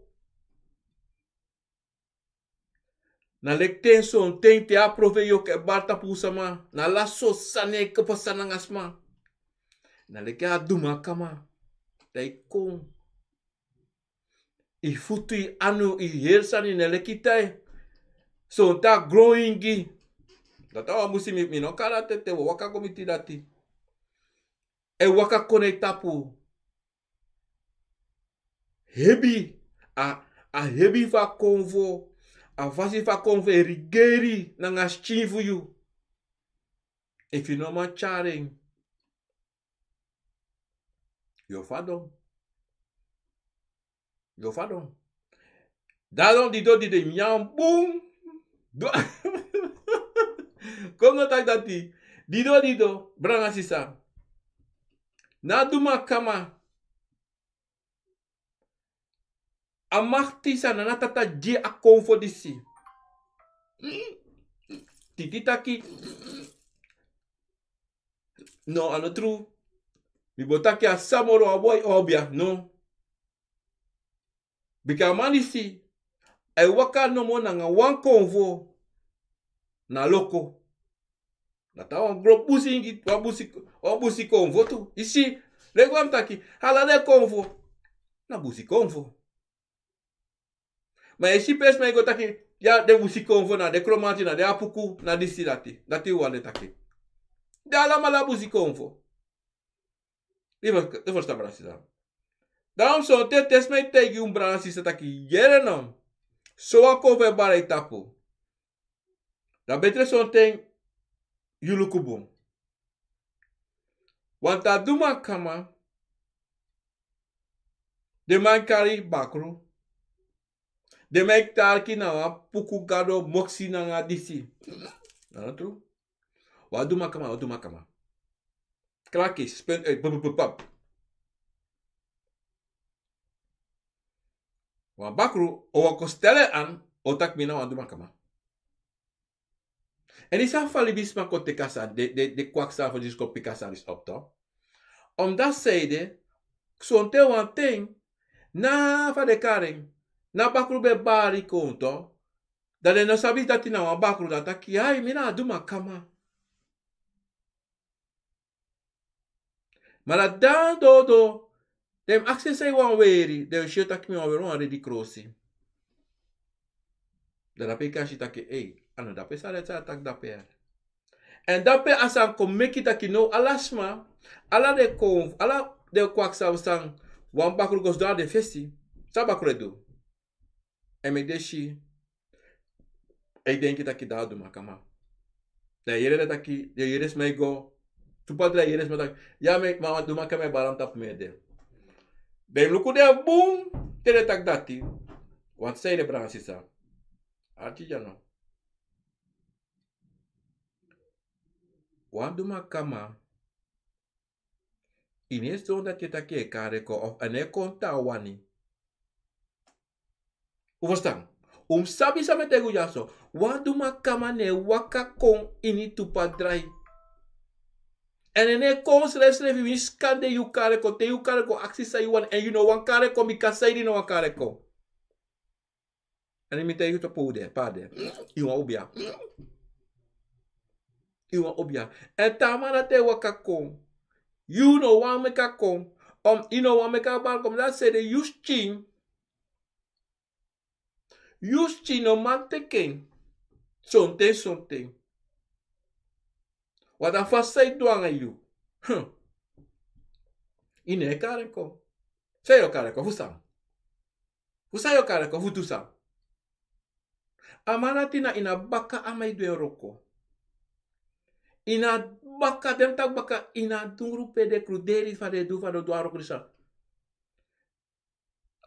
Na leki te sonten te a profe yu o kon e bari tapu un sama, na ala sortu sani e kon pasa nanga sma. Na leki a dumakama, te i kon. I futu, i anu, i heri sani na leki tai. Sonten a gron ingi. Dati a wan musi, mi, mi no kari a tete, wi o waka go miti dati. E waka kon na i tapu. Hebi, a, a hebi fu a konfo, a fasi fu a konfo e rigeri nanga skin fu yu. Efu yu no man tyari en, yu o fadon. Yu o fadon. Dadon dido dido, i nyan bun. Do-, kon no taki dati. Dido dido, brada sisa. Na dumakama. A makti san na Tata gi a konfo disi. Titi taki. No, a no tru. Mi bo taki a sa moro a boi obia, no. Bika a man disi, a e waka nomo nanga wan konfo na loko. Na a wan gron busi ingi, wan busi, wan busi konfo tu. I si, leki fa mi taki, ala den konfo na busi konfo. Ma i si pe sma e go taki, ya, den busi konfo na den Kromanti, na den Apuku, na disi, dati. Dati wan den taki. Den alamala busi konfo. Yu fu-, yu fusutan, brada sisa. Dan sonten te sma e taigi un, brada sisa, taki yere no. So wan konfo e bari a i tapu. Dan betre sonten yu luku bun. Want a dumakama, den man e kari bakru. Den man e taki na wan puku gado, moksi nanga disi. Na no tru. Wan dumakama, wan dumakama. Klakis, pen, eh, pap, pap, pap. Wan bakru o waka, o stel en an, o taki mi na wan dumakama. Èn i sabi fa libisma kon teki a sani, den, den, den kwakzalver disi kon piki a sani disi op, toch. Omdat zij de, sonten wan ten, na fa den kari en, na bakru ben bari kon, toch. Dan den no sabi dati na wan bakru, dan taki, ai, mi na a dumakama. Ma dan dodo, den mus aksi san i wani weri, den o si yu taki mi wani weri wan redi krosi. Dan dape yu kan si taki ei, a no dape san a taki dape. Èn dape a san kon meki taki now ala sma, ala den kon, ala den kwaksalfu san wani bakru go sidon na den fesi, san bakru e du? Èn meki den si, e denki taki dan a dumakama. Dan yu yere den taki, yu yere sma e go, tu padra, yu yere sma taki ya, mi, ma wan dumakama e bari na mi tapu mi ede. Dan yu mus luku den bun, te den taki dati. Wan san yu de, brada sisa? Arki dya no. Wan dumakama, yu no e sidon dati e taki yu e kari en kon, of a no e kon te a wani. Un ferstan? Un mus sabi san mi e taigi un dyaso. Wan dumakama no e waka kon ini tu padra. Èn a no e kon srefsrefi, winsi kande yu kari en kon, te yu kari en kon, aksi san yu wani, èn yu no wani kari en kon, bika san yu no wani kari en kon. Èn mi taigi yu tapu un de, pe a de. Yu wani obia. Yu wani obia. Èn te a man dati e waka kon, yu no wani meki a kon. Yu no wani meki a bari kon, ma dati sede yu skin. Yu skin no man teki en. Sonten, sonten. Wan dati fa san yu du nanga yu. Hm. Yu no e kari en kon. San yu o kari en kon fu san? Fu san yu o kari en kon, fu du san? A man dati na ini a baka a man e du en wroko. Ini a baka, den taki baka, ini a dungru pe den kruderi, fa den du, fa den du a wroko disi.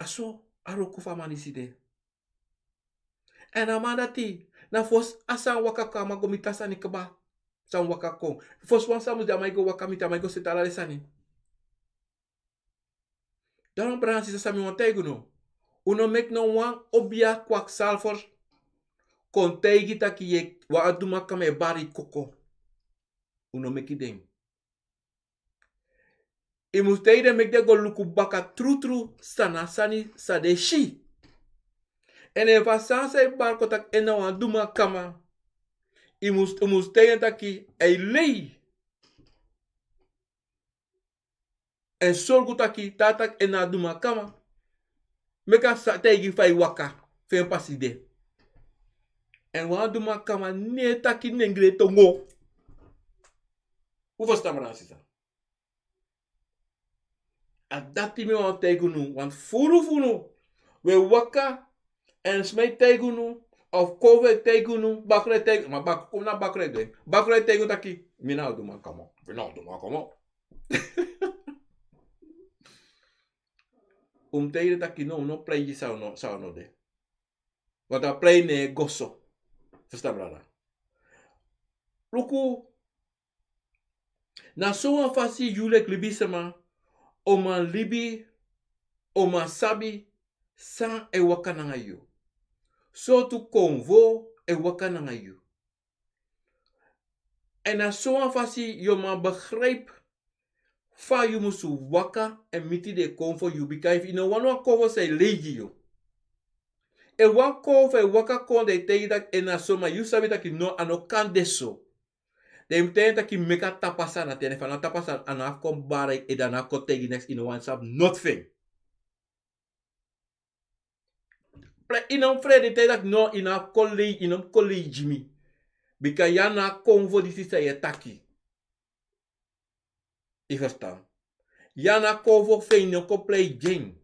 A so a wroko fu a man disi de. Èn a man dati, na fosi a sani waka kon, a man go miti a sani kaba. San waka kon. Fosi wan sani mus de, a man e go waka miti, a man e go seti ala den sani. Dan brada sisa, san mi wani taigi unu. Un no meki no wan obia kwaksalfer kon taigi taki yu e, wan dumakama e bari koko. Un no meki den. Yu mus taigi den meki den go luku baka trutru san na a sani san den si. Èn efu a sani san yu bari kon taki en na wan dumakama, yu mus, yu mus taigi den taki a e lei. Èn sorgu taki te a taki en na dumakama, meki a sa taigi fa yu waka, fa en pasi de. Èn wan dumakama no e taki nengre tongo. Un ferstan, brada sisa? A dati mi wani taigi unu, want furu fu unu, wi e waka, èn sma e taigi unu, of konfo e taigi unu, bakru e taigi, ma bak-, kon na bakru e taigi, bakru e taigi unu taki mi na dumakama, mi na dumakama. Un mus taigi den taki no, un no prei gi san un no, san un no de. Want a prei no e go so. Ferstan, brada? Luku, na so wan fasi yu leki libisma o man libi, o man sabi san e waka nanga yu. Sortu konfo e waka nanga yu. Èn na so wan fasi yu o man begrijp fa yu mus waka èn miti den konfo fu yu, bika efu yu no wani wan konfo san e lei gi yu. Efu wan konfo e waka kon, dan e taigi taki en na so, ma yu sabi taki no, a no kan de so. Dan yu mus taigi en taki meki a tapu a sani, a ten fu a no tapu a sani, a no abi kon bari ede, a no abi kon taigi neks, yu no wani sabi noti fu en. Pre-, yu no mus frede taigi taki no, yu no abi kon lei, yu no mus kon lei gi mi. Bika ya na a konfo disi san yu e taki. Yu ferstan? Ya na a konfo fu en, yu no kon prei gi en.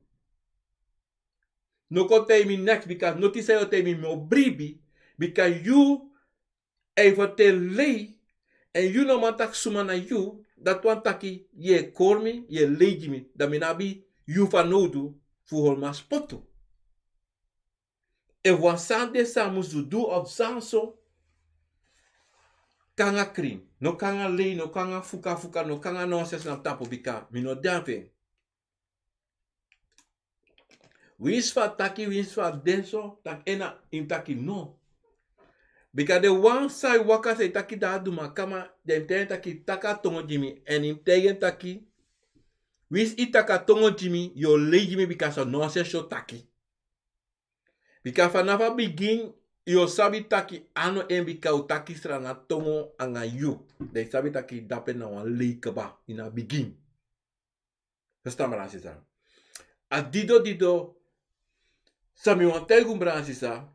No kon taigi mi neks, bika noti san yu o taigi mi, mi o bribi, bika yu e ferteri lei, èn yu no man taki suma na yu, dati wani taki yu e kori mi, yu e lei gi mi, dan mi no abi yu fanowdu fu hori mi a spotu. Efu wan sani de san a musu du of sani so, kon nanga krin, no kon nanga lei, no kon nanga fukafuka, no kon nanga nonsens na mi tapu, bika mi no de na fu en. Winsi fa a taki, winsi fa a de so, taki en na, yu mus taki no. Bika den wan san e waka san e taki dan a dumakama, den mus taigi en taki taki a tongo gi mi, èn yu mus taigi en taki, winsi yu taki a tongo gi mi, yu o lei gi mi, bika so nonsens yu o taki. Bika fanafu a bigin yu o sabi taki a no en, bika un taki srana tongo anga yu. Dan yu sabi taki dape na wan lei kaba ini a bigin. Ferstan, brada sisa? A dido dido san mi wani taigi un, brada sisa,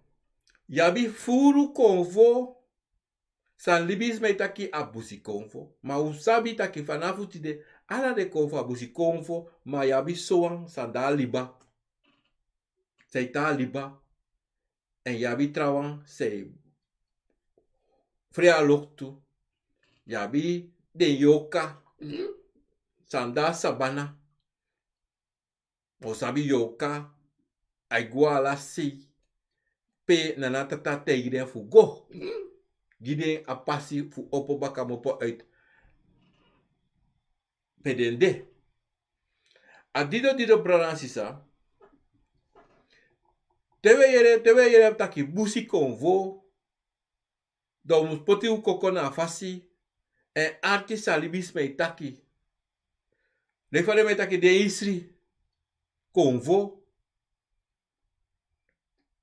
Yu abi furu konfo. San libisma e taki a busi konfo. Ma un sabi taki fanafu tide, ala den konfo a busi konfo, ma yu abi sowan san de a liba. San e tan a liba. Èn yu abi trawan san e frei a loktu. Yu abi den yorka san de a sabana. Un sabi yorka, ai go ala sei pe Nana Tata taigi den fu go. Gi den a pasi fu opo baka mopo uit pe den de. A dido dido brada nanga sisa. Te wi e yere, te wi e yere taki busi konfo. Dan un mus poti un koko na a fasi. Èn arki san libisma e taki. Leki fa den man e taki den isri konfo.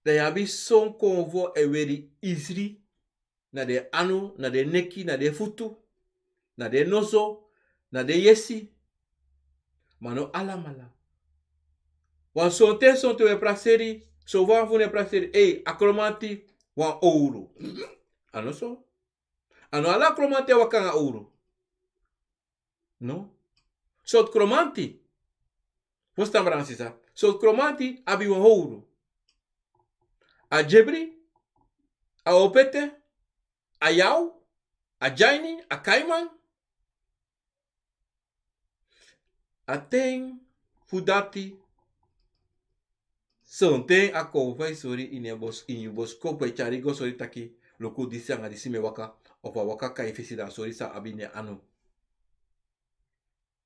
Dan yu abi son konfo e weri isri. Na den anu, na den neki, na den futu, na den noso, na den yesi. Ma no alamala. Wan sonten sonten wi e prakseri, son wan fu unu e prakseri, ei, a kromanti wan owru. A no so. A no ala kromanti e waka nanga owru. No. Sortu kromanti. Fustan brada nanga sisa. Sortu kromanti abi wan owru. A dyebri, a opete, a yaw, a dyaini, a kaiman. A ten fu dati. Sonten a konfo e sori ini en bos, ini yu boskopu e tyari go sori taki, luku disi anga disi mi e waka, of a waka kai fesi dan a sori san abi ini en anu.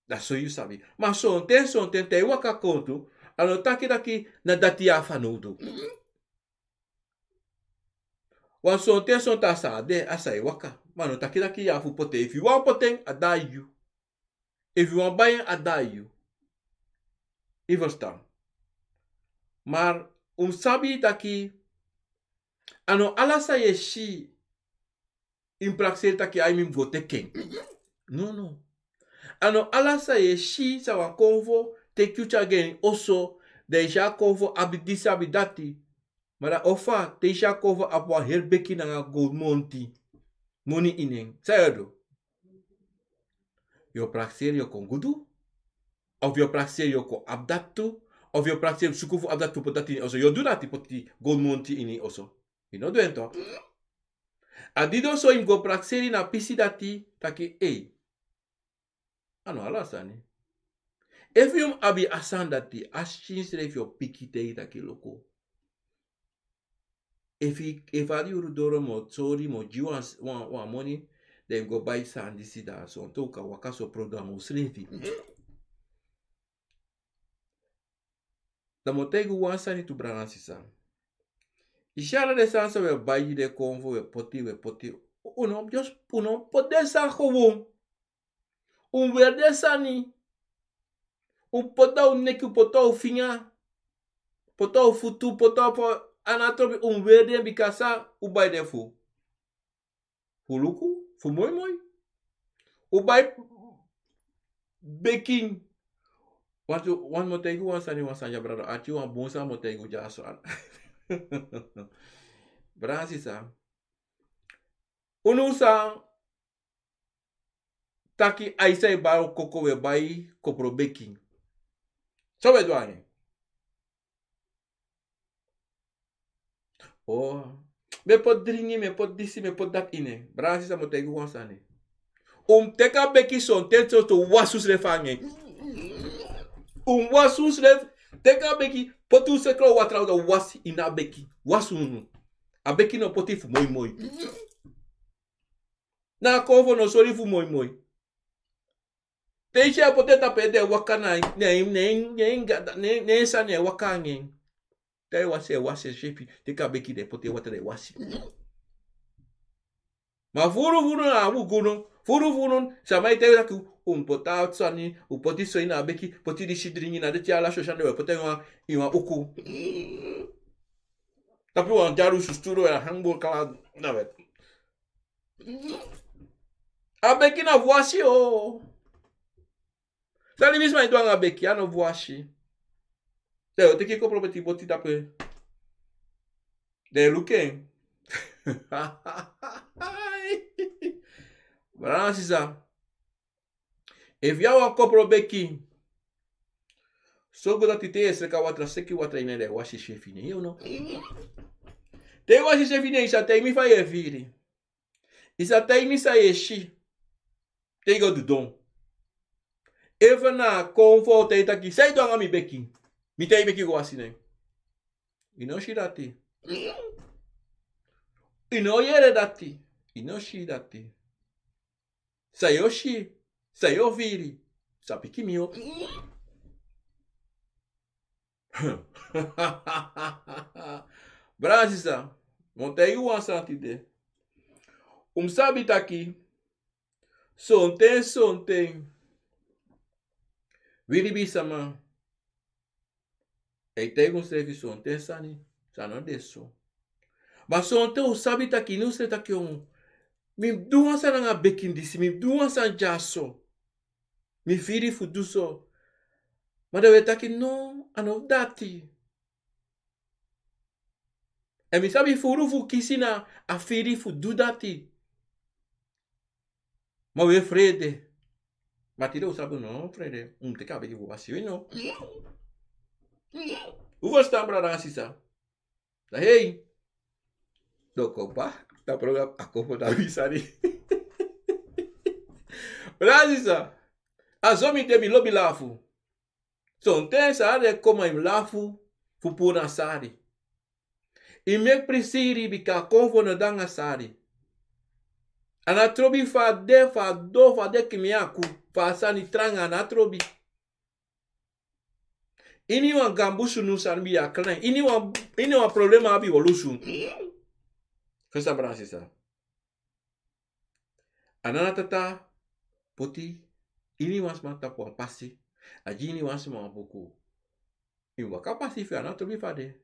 Dan so yu sabi. Ma sonten, sonten te yu waka kon tu, a no taki taki na dati yu abi fanowdu. Wan sonten, sonten a sa de, a sa e waka. Ma a no taki taki yu abi fu poti en. Efu yu wani poti en, a de na yu. Efu yu wani bai en, a de na yu. Yu ferstan. Ma un sabi taki, a no ala san yu e si, yu mus prakseri taki ai mi mus go teki en. No, no. A no ala san yu e si san wan konfo teki yu tyari go na en oso, dan yu si a konfo abi disi, abi dati. Ma dan ofa, te yu si a konfo abi wan heri beki nanga golmonti. Moni ini en. San yu o du? Yu o prakseri yu o kon gudu? Of yu o prakseri yu o kon abi dati tu? Of yu o prakseri suku fu abi dati tu poti dati ini oso? Yu o du dati, poti golmonti ini oso? Yu no du en tok. A dido so yu mus go prakseri na pisi dati taki, ei. A no ala sani. Efu yu mus abi a sani dati, a skin srefi o piki taigi taki luku. Efu, efu a di uru doro mi o sori, mi o gi wan, wan, wan moni, dan yu mus go bai sani disi dan sonten un kan waka so program un srefi. Dan mi o taigi un wan sani tu brada nanga sisa. Yu si ala den sani san wi e bai gi den konfo, wi e poti, wi e poti. Un no, just, un no poti den sani gewoon. Un weri den sani. Un poti na un neki, un poti na un finga. Poti na un futu, poti na un, a no trobi, un weri den bika san un bai den fu. Fu luku, fu moi moi. Un bai beki. Wantu, wan mi o taigi un wan sani, wan sani ya brada. Ati wan bun sani mi o taigi un dyaso. Brada nanga sisa. Unu san taki a yu san e bai koko, wi e bai kopro beki. San wi e du nanga en? O, mi e poti dringi, mi e poti disi, mi e poti dati ini en. Brada nanga sisa, mi o taigi un wan sani. Un mus teki a beki sonten, sonten, wasi unsrefi nanga en. Un mus wasi unsrefi, teki a beki, poti un sekro watra, un wasi ini a beki. Wasi unu. A beki no poti fu moi moi. Na a konfo no sori fu moi moi. Te yu si a poti en tapu ede, waka na, na, na, na, na, na en sani e waka nanga en. Te a e wasi, e wasi ensrefi, teki a beki, den poti en watra, den wasi. Ma furu furu na a bun gunu, furu furu, sama e taigi taki, un poti a sani, un poti so ini a beki, poti disi dringi, na deti ala sosi ande wi e poti en wan, ini wan uku. Tapu wan dyaru susturu, wi e hang bun kala, na wet. A beki na fu wasi o. San libisma e du nanga a beki, a no fu wasi. Te yu o teki kopro beti poti tapu en. Den e luku en. Brada nanga sisa, efu yu abi wan kopro beki, sorgu dati te yu e sreka watra, sreki watra ini en, dan yu wasi yusrefi ini en, yu no? Te yu wasi yusrefi ini en, yu sa taigi mi fa yu e firi. Yu sa taigi mi san yu e si. Te yu go didon. Efu na a konfo, te yu taki san yu du nanga mi beki. Mi taigi yu meki yu go wasi nen. Yu no si dati. Yu no yere dati. Yu no si dati. San yu o si, san yu o firi, sa piki mi o. Brada nanga sisa, mi o taigi yu wan sani tide. Un mus sabi taki sonten, sonten wi libisma e taigi unsrefi sonten sani san no de so. Ma sonten un sabi taki ini unsrefi taki: "Oh, mi mus du wan sani nanga a beki disi, mi mus du wan sani dyaso. Mi firi fu du so." Ma dan wi e taki: "No, a no fu dati." Èn mi sabi furu fu kisi na a firi fu du dati. Ma wi e frede. Ma tide un sabi un no frede, un mus teki a beki fu wasi wi no. Un ferstan, brada nanga sisa? Dan hei. Doko pa, dan program a kon fu na wi sani. Brada nanga sisa, a so mi de, mi lobi lafu. Sonten sari e kon, ma yu mus lafu fu puru na sari. Yu meki prisiri bika a konfo no de nanga sari. A no trobi fa a de, fa a do, fa a de kimiaku, fa a sani tranga, a no trobi. Ini wan gambu sunu sani bi a klein. Ini wan, ini wan problema abi wan lusu. Ferstan, brada nanga sisa? A Nana Tata poti ini wan sma tapu wan pasi. A gi ini wan sma wan buku. Yu mus waka a pasi fu yu, a no trobi fa a de.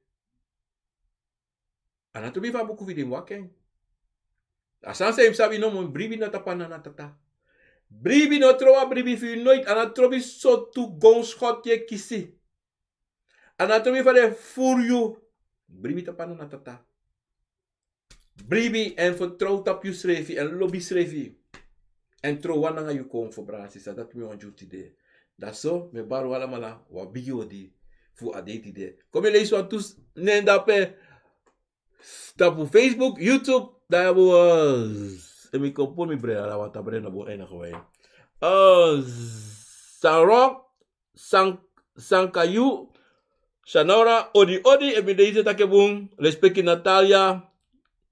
A no trobi fa a buku fu yu de, yu mus waka en. A sani san yu mus sabi nomo, bribi no tapu a Nana Tata. Bribi no, trowe a bribi fu yu noiti. A no trobi sortu gonskot yu e kisi. A no trobi fa den e furu yu. Bribi tapu a Nana Tata. Bribi èn fertrow tapu yusrefi èn lobi yusrefi. Èn trow wan nanga yu konfo, brada nanga sisa, dati mi wani gi un tide. Dan so mi e bari un alamala wan bigi odi fu a dei tide. Kon mi leisi wantu nen dape tapu Facebook, YouTube, dan yu abi, eh, èn mi kon puru mi bril, ala watra bril no bun einigi wan. Eh, Sarok, San-, Sankayu, Shanora, odi odi, èn mi leisi en taki bun, respeki Natalia,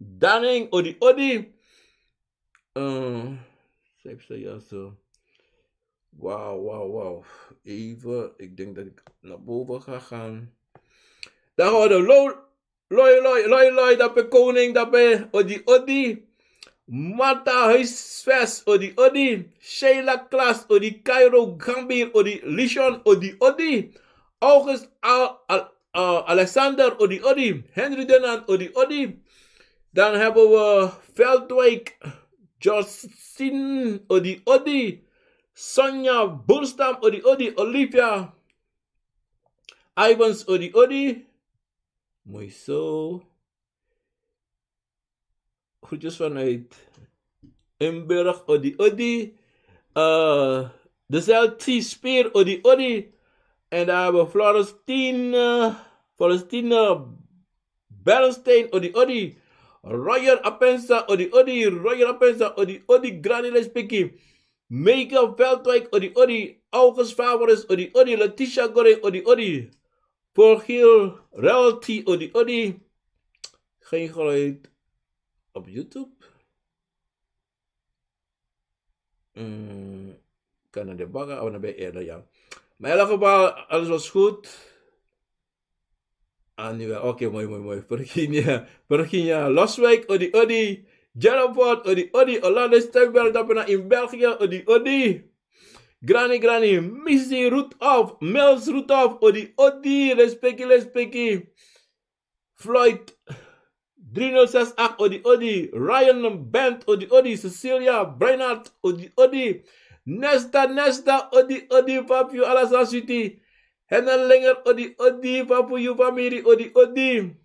Daning, odi odi. Eh, schrijf ze ja zo. Wauw, wauw, wauw. Even, ik denk dat ik naar boven ga gaan. Dan gaan we de lo-, Loi, loi, loi, loi, dape koning, dape, odi, odi. Martha Huisves, odi, odi. Sheila Klaas, odi. Cairo Gambir, odi. Lishon, odi, odi. August Al-, Al-, eh, Alexander, odi, odi. Henry Denan, odi, odi. Dan hebben we Veldwijk, Justin, odi, odi. Sonja Bulstam, odi, odi. Olivia Ivans, odi, odi. Mooi zo. Groetjes vanuit Limburg, odi, odi. Eh, de Zelti Speer, odi, odi. En daar hebben we Florentine, Florentine Bernstein, odi, odi. Roger Apensa, odi, odi. Roger Apensa, odi, odi. Granny Lespeki. Meike Veldwijk, odi, odi. August Favoris, odi, odi. Letitia Goreng, odi, odi. Virgil Realty, odi, odi. Geen geluid op YouTube. Mm, kan naar de bagger, oh, naar bij eerder, ja. Maar in elk geval, alles was goed. Ah, nu wel. Oké, mooi, mooi, mooi. Virginia, Virginia Loswijk, odi, odi. Jennifer, odi, odi. Orlando Steinberg, dape na in België, odi, odi. Granny, Granny, Missy Rudolph, Mels Rudolph, odi, odi, respeki, respeki. Floyd, drie nul zes acht, odi, odi. Ryan Bent, odi, odi. Cecilia Breinart, odi, odi. Nesta, Nesta, odi, odi, papu, ala san switi. Henna Lenger, odi, odi, papu, yu famiri, odi, odi.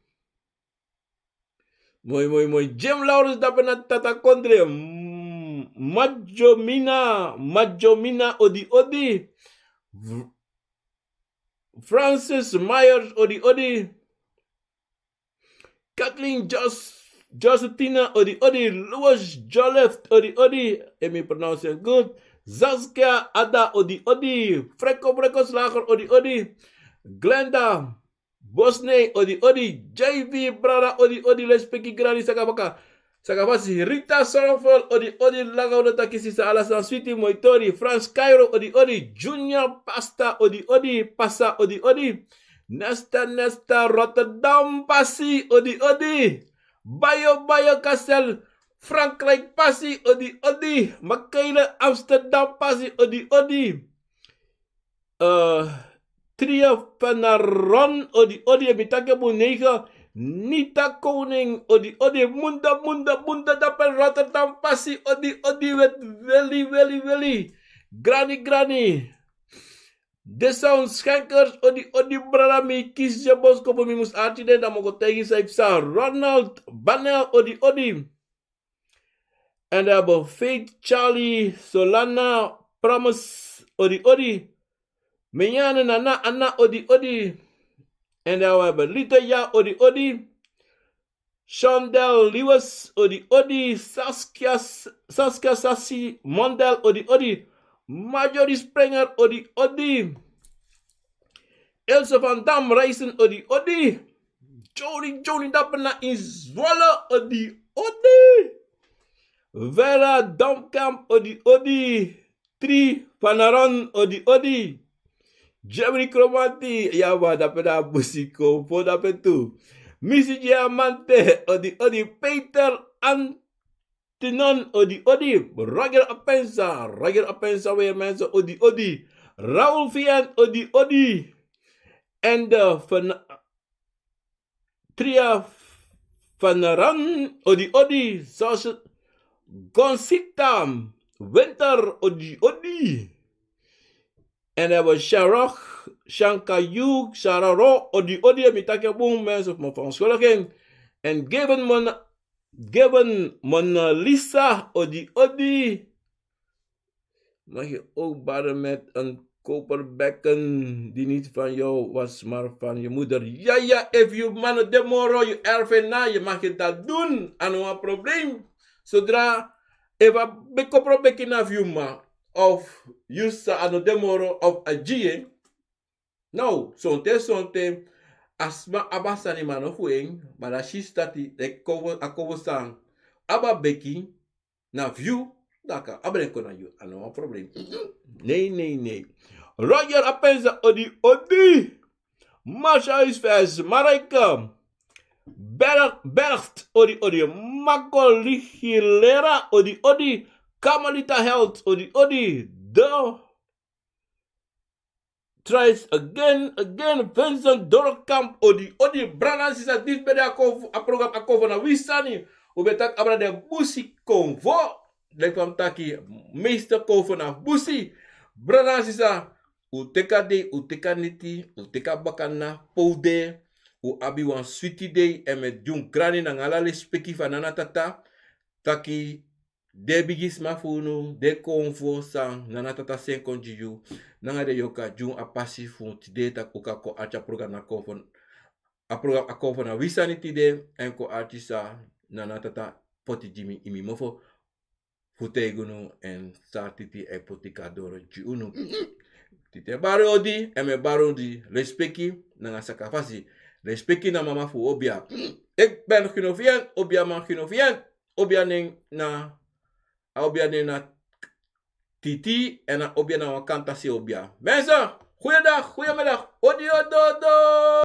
Moi, moi, moi. Jim Laurens dape na Tata Kondre. Mm, Majomina, Majomina odi odi. Fr- Francis Myers odi odi. Kathleen Jos Josephina odi odi. Louis Jolliff odi odi. Emi pronounce good. Zaskia Ada odi odi. Freko Freko Slager odi odi. Glenda Bosney odi odi, J V brada odi odi, lespeki grani sakafaka. Sakafasi, Rita Sorrowful odi odi, langa unu taki sisa, ala san switi moi tori, Frans Cairo odi odi, Junior Pasta odi odi, Pasa odi odi, Nesta Nesta Rotterdam pasi odi odi, Bayo Bayo Castel Frankrijk pasi odi odi, Makele Amsterdam pasi odi odi. Eh, Tria Fanaron odi odi, e mi taki a bun neigen. Nita Koning odi odi, Munda Munda Munda dape Rotterdam pasi odi odi, wet weli weli weli. Grani grani. Desound Schenkers odi odi, brada mi kisi Jabos kopo mi mus arti den dan mi o go taigi san yu psa. Ronald Banel odi odi. En dan hebben we Faith Charlie Solana Promise odi odi. Menyane Nana Ana odi odi. En dan we hebben Lito Ya odi odi. Shondel Lewis odi odi. Saskia, Saskia Sassi Mondel odi odi. Marjorie Springer odi odi. Else van Dam Reisen odi odi. Joni Joni dape na in Zwolle odi odi. Vera Domkamp odi odi. Tri Fanaron odi odi. Jeffrey Cromarty, ya wa dape na busi kopo dape tu. Misi Diamante odi odi. Peter An Tinon odi odi, Roger Apensa, Roger Apensa weer mensen odi odi, Raoul Vian odi odi, en de van Tria Fanaran odi odi, zoals Gonsita Winter odi odi. En dan hebben we Sharok, Shankayu, Shararo, odi odi, en mi taki a bun mensen of mijn verontschuldiging. En Given Mon Given Mona Lisa odi odi. Mag je ook baren met een koperbekken die niet van jou was, maar van je moeder. Ja, ja, if you man de moro, you erven na, je mag je dat doen. Ano een probleem. Zodra, if a be koperbekken na you ma, of you sa ano de moro, of a G. Nou, sonte, sonte, a sma abi a sani, ma no fu en, ma dan si stati, leki kowe, a kowe san abi a beki, na fu yu, dan a kan abi den kon na yu, a no wan problem. Nee, nee, nee. Roger Apensa odi odi. Marsha Huisvest, Marijke Berg, Bergt odi odi. Marco Ligilera odi odi. Carmelita Health odi odi. De Tries again, again, Vincent Dorkamp odi odi, brada nanga sisa, disi ben de a kon fu, a program a kon fu na wi sani. Un ben taki abra den busi konfo. Leki fa mi taki, meeste konfo na busi. Brada nanga sisa, un teki a dei, un teki a niti, un teki a bakana pe un de. Un abi wan switi dei, èn mi e gi un grani nanga ala lespeki fu a nana tata. Taki den bigisma fu unu, den konfo san nana tata seni kon gi yu, nanga den yoka gi unu a pasi fu tide, taki un kan kon arki a program na konfo, a program a konfo na wi sani tide, èn kon arki san nana tata poti gi mi ini mi mofo fu taigi unu, èn san titi e poti kon doro gi unu. Titi e bari odi, èn mi e bari odi, lespeki nanga sakafasi. Lespeki na mama fu obia. Ik ben Gino Vient, obia man Gino Vient. Obia nen na, a obia nen na Titi, èn a obia na wan kantasi obia. Mensen,